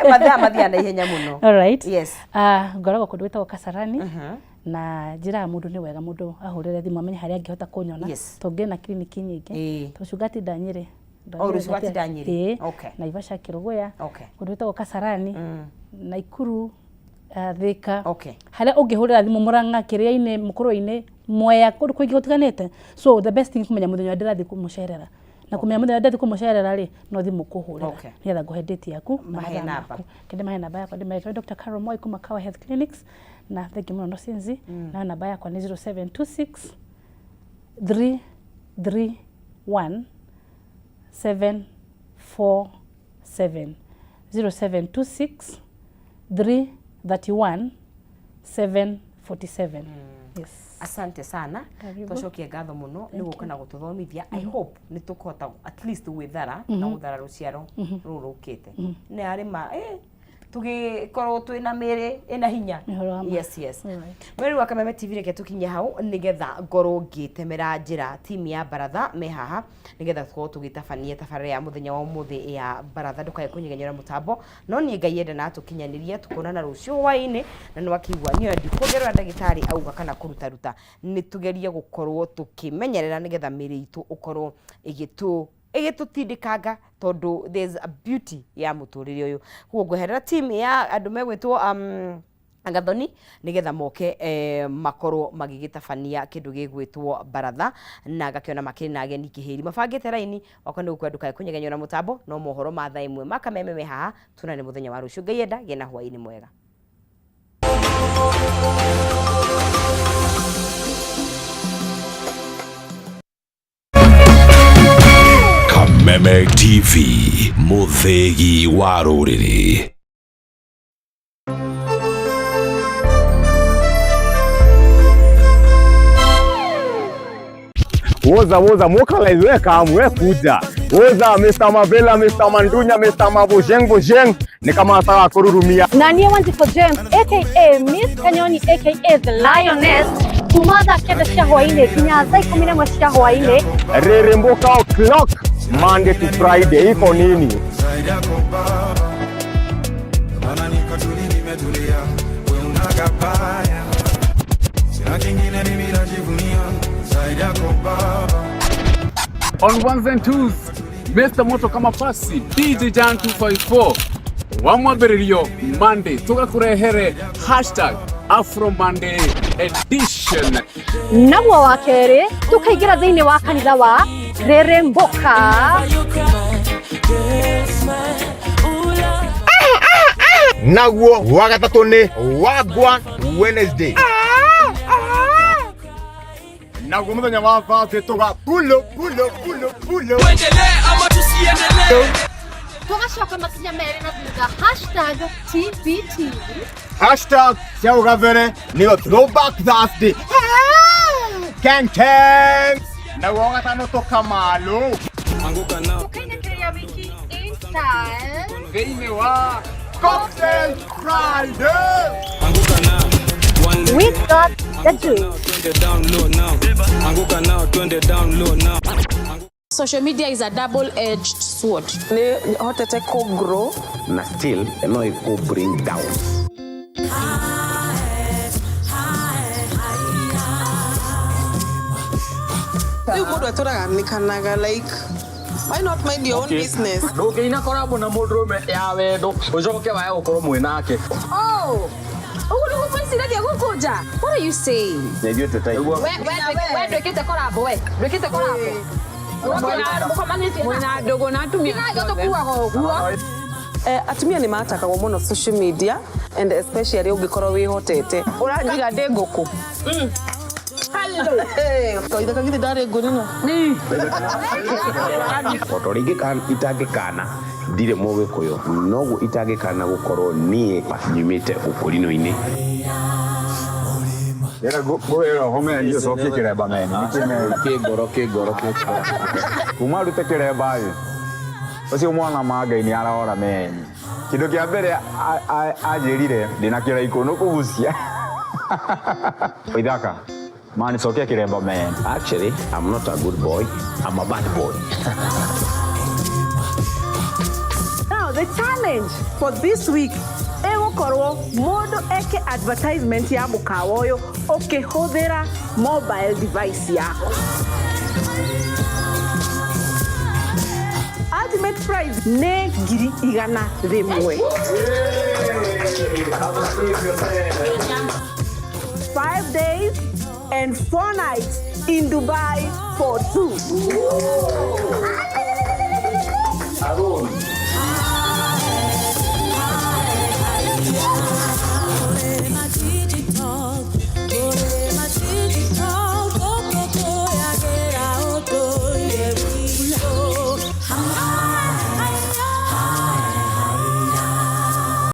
Mathaa mathiaga na ihenya mũno. Alright. Yes. Ah, ngoragwo kũndũ gwĩtagwo Kasarani na njĩraga mũndũ nĩ wega mũndũ ahũrĩre thimũ amenye harĩa angĩhota kũnyona tondũ ngĩna kiriniki nyingĩ. Rũciũ ngatinda Nyĩrĩ. Oh, rũciũ watinda Nyĩrĩ. Ĩĩ. Naivasha, Kĩrũgũya, kũndũ gwĩtagwo Kasarani, Naikuru, Thika, harĩa ũngĩhũrĩra thimũ, Mũrang'a, Kĩrĩa-inĩ, Mũkũrwe-inĩ, Mwea, kũndũ kũingĩ gũtiganĩte. So the best thing kũmenya mũthenya ũrĩa ndĩrathiĩ kũmũcerera, na kũmenya mũthenya ũrĩa ndĩrathiĩ kũmũcerera rĩ, no thimũ kũhũrĩra nĩgetha ngũhe date yaku na Mahe mathaa namba. maku. Kende mahe namba yakwa, ndĩmeretwo Dr. Carol Moi kuma Kawa Health Clinics, na thengi mũno Nosinzi. Nayo namba yakwa nĩ 0726 331 747, 0726 331 747. Yes. Asante sana. Karibu. Twacokia ngatho mũno nĩ Thank gũka you. Na gũtũthomithia. I hope nĩ tũkũhota at least gwĩthara na gũthara rũciaro rũrũ rũkĩte nĩ arĩma tũgĩkorwo twĩna mĩrĩ ĩna hinya. Ũhoro wa ma. Yes. Alright. Mweri wa Kameme TV, reke tũkinye hau nĩgetha ngorwo ngĩtemera njĩra timu ya baratha me haha nĩgetha tũkorwo tũgĩtabania tabarĩra ya mũthenya wa ũmũthĩ ya baratha. Ndũkae kũnyegenyera mũtambo, no niĩ Ngai enda na tũkinyanĩria tũkonana rũciũ hwaĩ-inĩ. Na nĩ wakĩigua niĩ ndikuongerera ndagĩtarĩ auga kana kũrutaruta, nĩ tũgerie gũkorwo tũkĩmenyerera nĩgetha mĩrĩ itũ ũkorwo ĩgĩtũtindĩkanga tondũ there's a beauty ya mũtũrĩre ũyũ. Koguo ngweherera team ya andũ megwĩtwo Gathoni nigetha moke makorwo magĩgĩtabania kĩndũ gĩgwĩtwo baratha, na ngakĩona makĩrĩ na ageni kĩhĩri mabangĩte raini wakwa nĩ gũkua. Ndũkae kũnyegenyora mũtambo, no mohoro ma thaa 1 ma Kameme me haha. Tuonane mũthenya wa rũciũ Ngai enda. Gĩa na hwaĩ-inĩ mwega. Kameme TV, mũthĩgi wa rũrĩrĩ. Woza woza mokalize, we kam, we kuja. Woza Mr. Mavela, Mr. Mandunya, Mr. Mabojeng Bojeng, ni kama nataka kururumia. Na niĩ Wanjikũ James aka Miss Kanyoni aka The Lioness, kuma thaa 9 cia hwaĩ-inĩ nginya thaa 11 cia hwaĩ-inĩ. Reremboka o'clock, Monday to Friday, iko nini? Zaidi yako baba, maana niko tuli, nimetulia, we unagabaya, sina kingine mimi najivunia zaidi yako baba. On ones and twos, Mr. Moto kama pasi DJ Jan 254 wa mwambĩrĩrio Monday tũgakũrehere #AfroMonday edition. Naguo wa kerĩ tũkaingĩra thĩinĩ wa kanitha wa Rĩrĩmbũka. Naguo wa gatatũ nĩ Wagwan Wednesday. Naguo mũthenya wa Thursday tũga pulo pulo pulo pulo. Tuendelee ama tusiendelee? Tũgacoka makinya merĩ na thutha, #TBT. Hashtag cia ũgabere nĩyo Throwback Thursday. Ken ken. Naguo wa gatano tũkamalo. Tũkainĩkĩrĩria wiki in style thĩinĩ wa Cocktail Friday. We got the juice. Twende down low now. Anguka nao, twende down low now. Social media is a double-edged sword. Nĩ hotete kũ grow na still no ĩkũ bring down. Rĩu mũndũ atũraga nĩkanaga, like, why not mind your own business? Ndũngĩina korabo na mũndũrũme ya wendo ũcoke wae gũkorwo mwĩ nake. Oh! Ũguo nĩguo mwĩciragia gũkũ nja? What are you saying? Na ithuĩ tũtaigua. We ndwĩkĩte korabo, we. Ndwĩkĩte korabo. Mwĩna ndũgũ na atumia. Atumia nĩ matakagwo mũno social media and especially ũngĩkorwo wĩhotete. Ũranjiga ndĩ ngũkũ. Kaitha kagithĩ ndarĩ ngũnina. Ota ũrĩa itangĩkana ndirĩ mũgĩkũyũ, noguo itangĩkana gũkorwo niĩ nyumĩte ũkũrinũ-inĩ. Ngwĩra home ũcokie kĩremba meni. Kĩngoro kĩngoro kĩngoro. Kuma rute kĩremba ĩ ũcio mwana ma Ngai nĩ arora meni. Kĩndũ kĩa mbere anjĩrire ndĩna kĩraikũ nĩ kũgucia. Ithaka mani cokia kĩremba meni. Actually, I'm not a good boy, I'm a bad boy. Now the challenge for this week ĩgũkorwo mũndũ eke advertisement ya mũkawa ũyũ ũkĩhũthĩra mobile device yaku. Ultimate prize nĩ 100,000. 5 days and 4 nights in Dubai for two.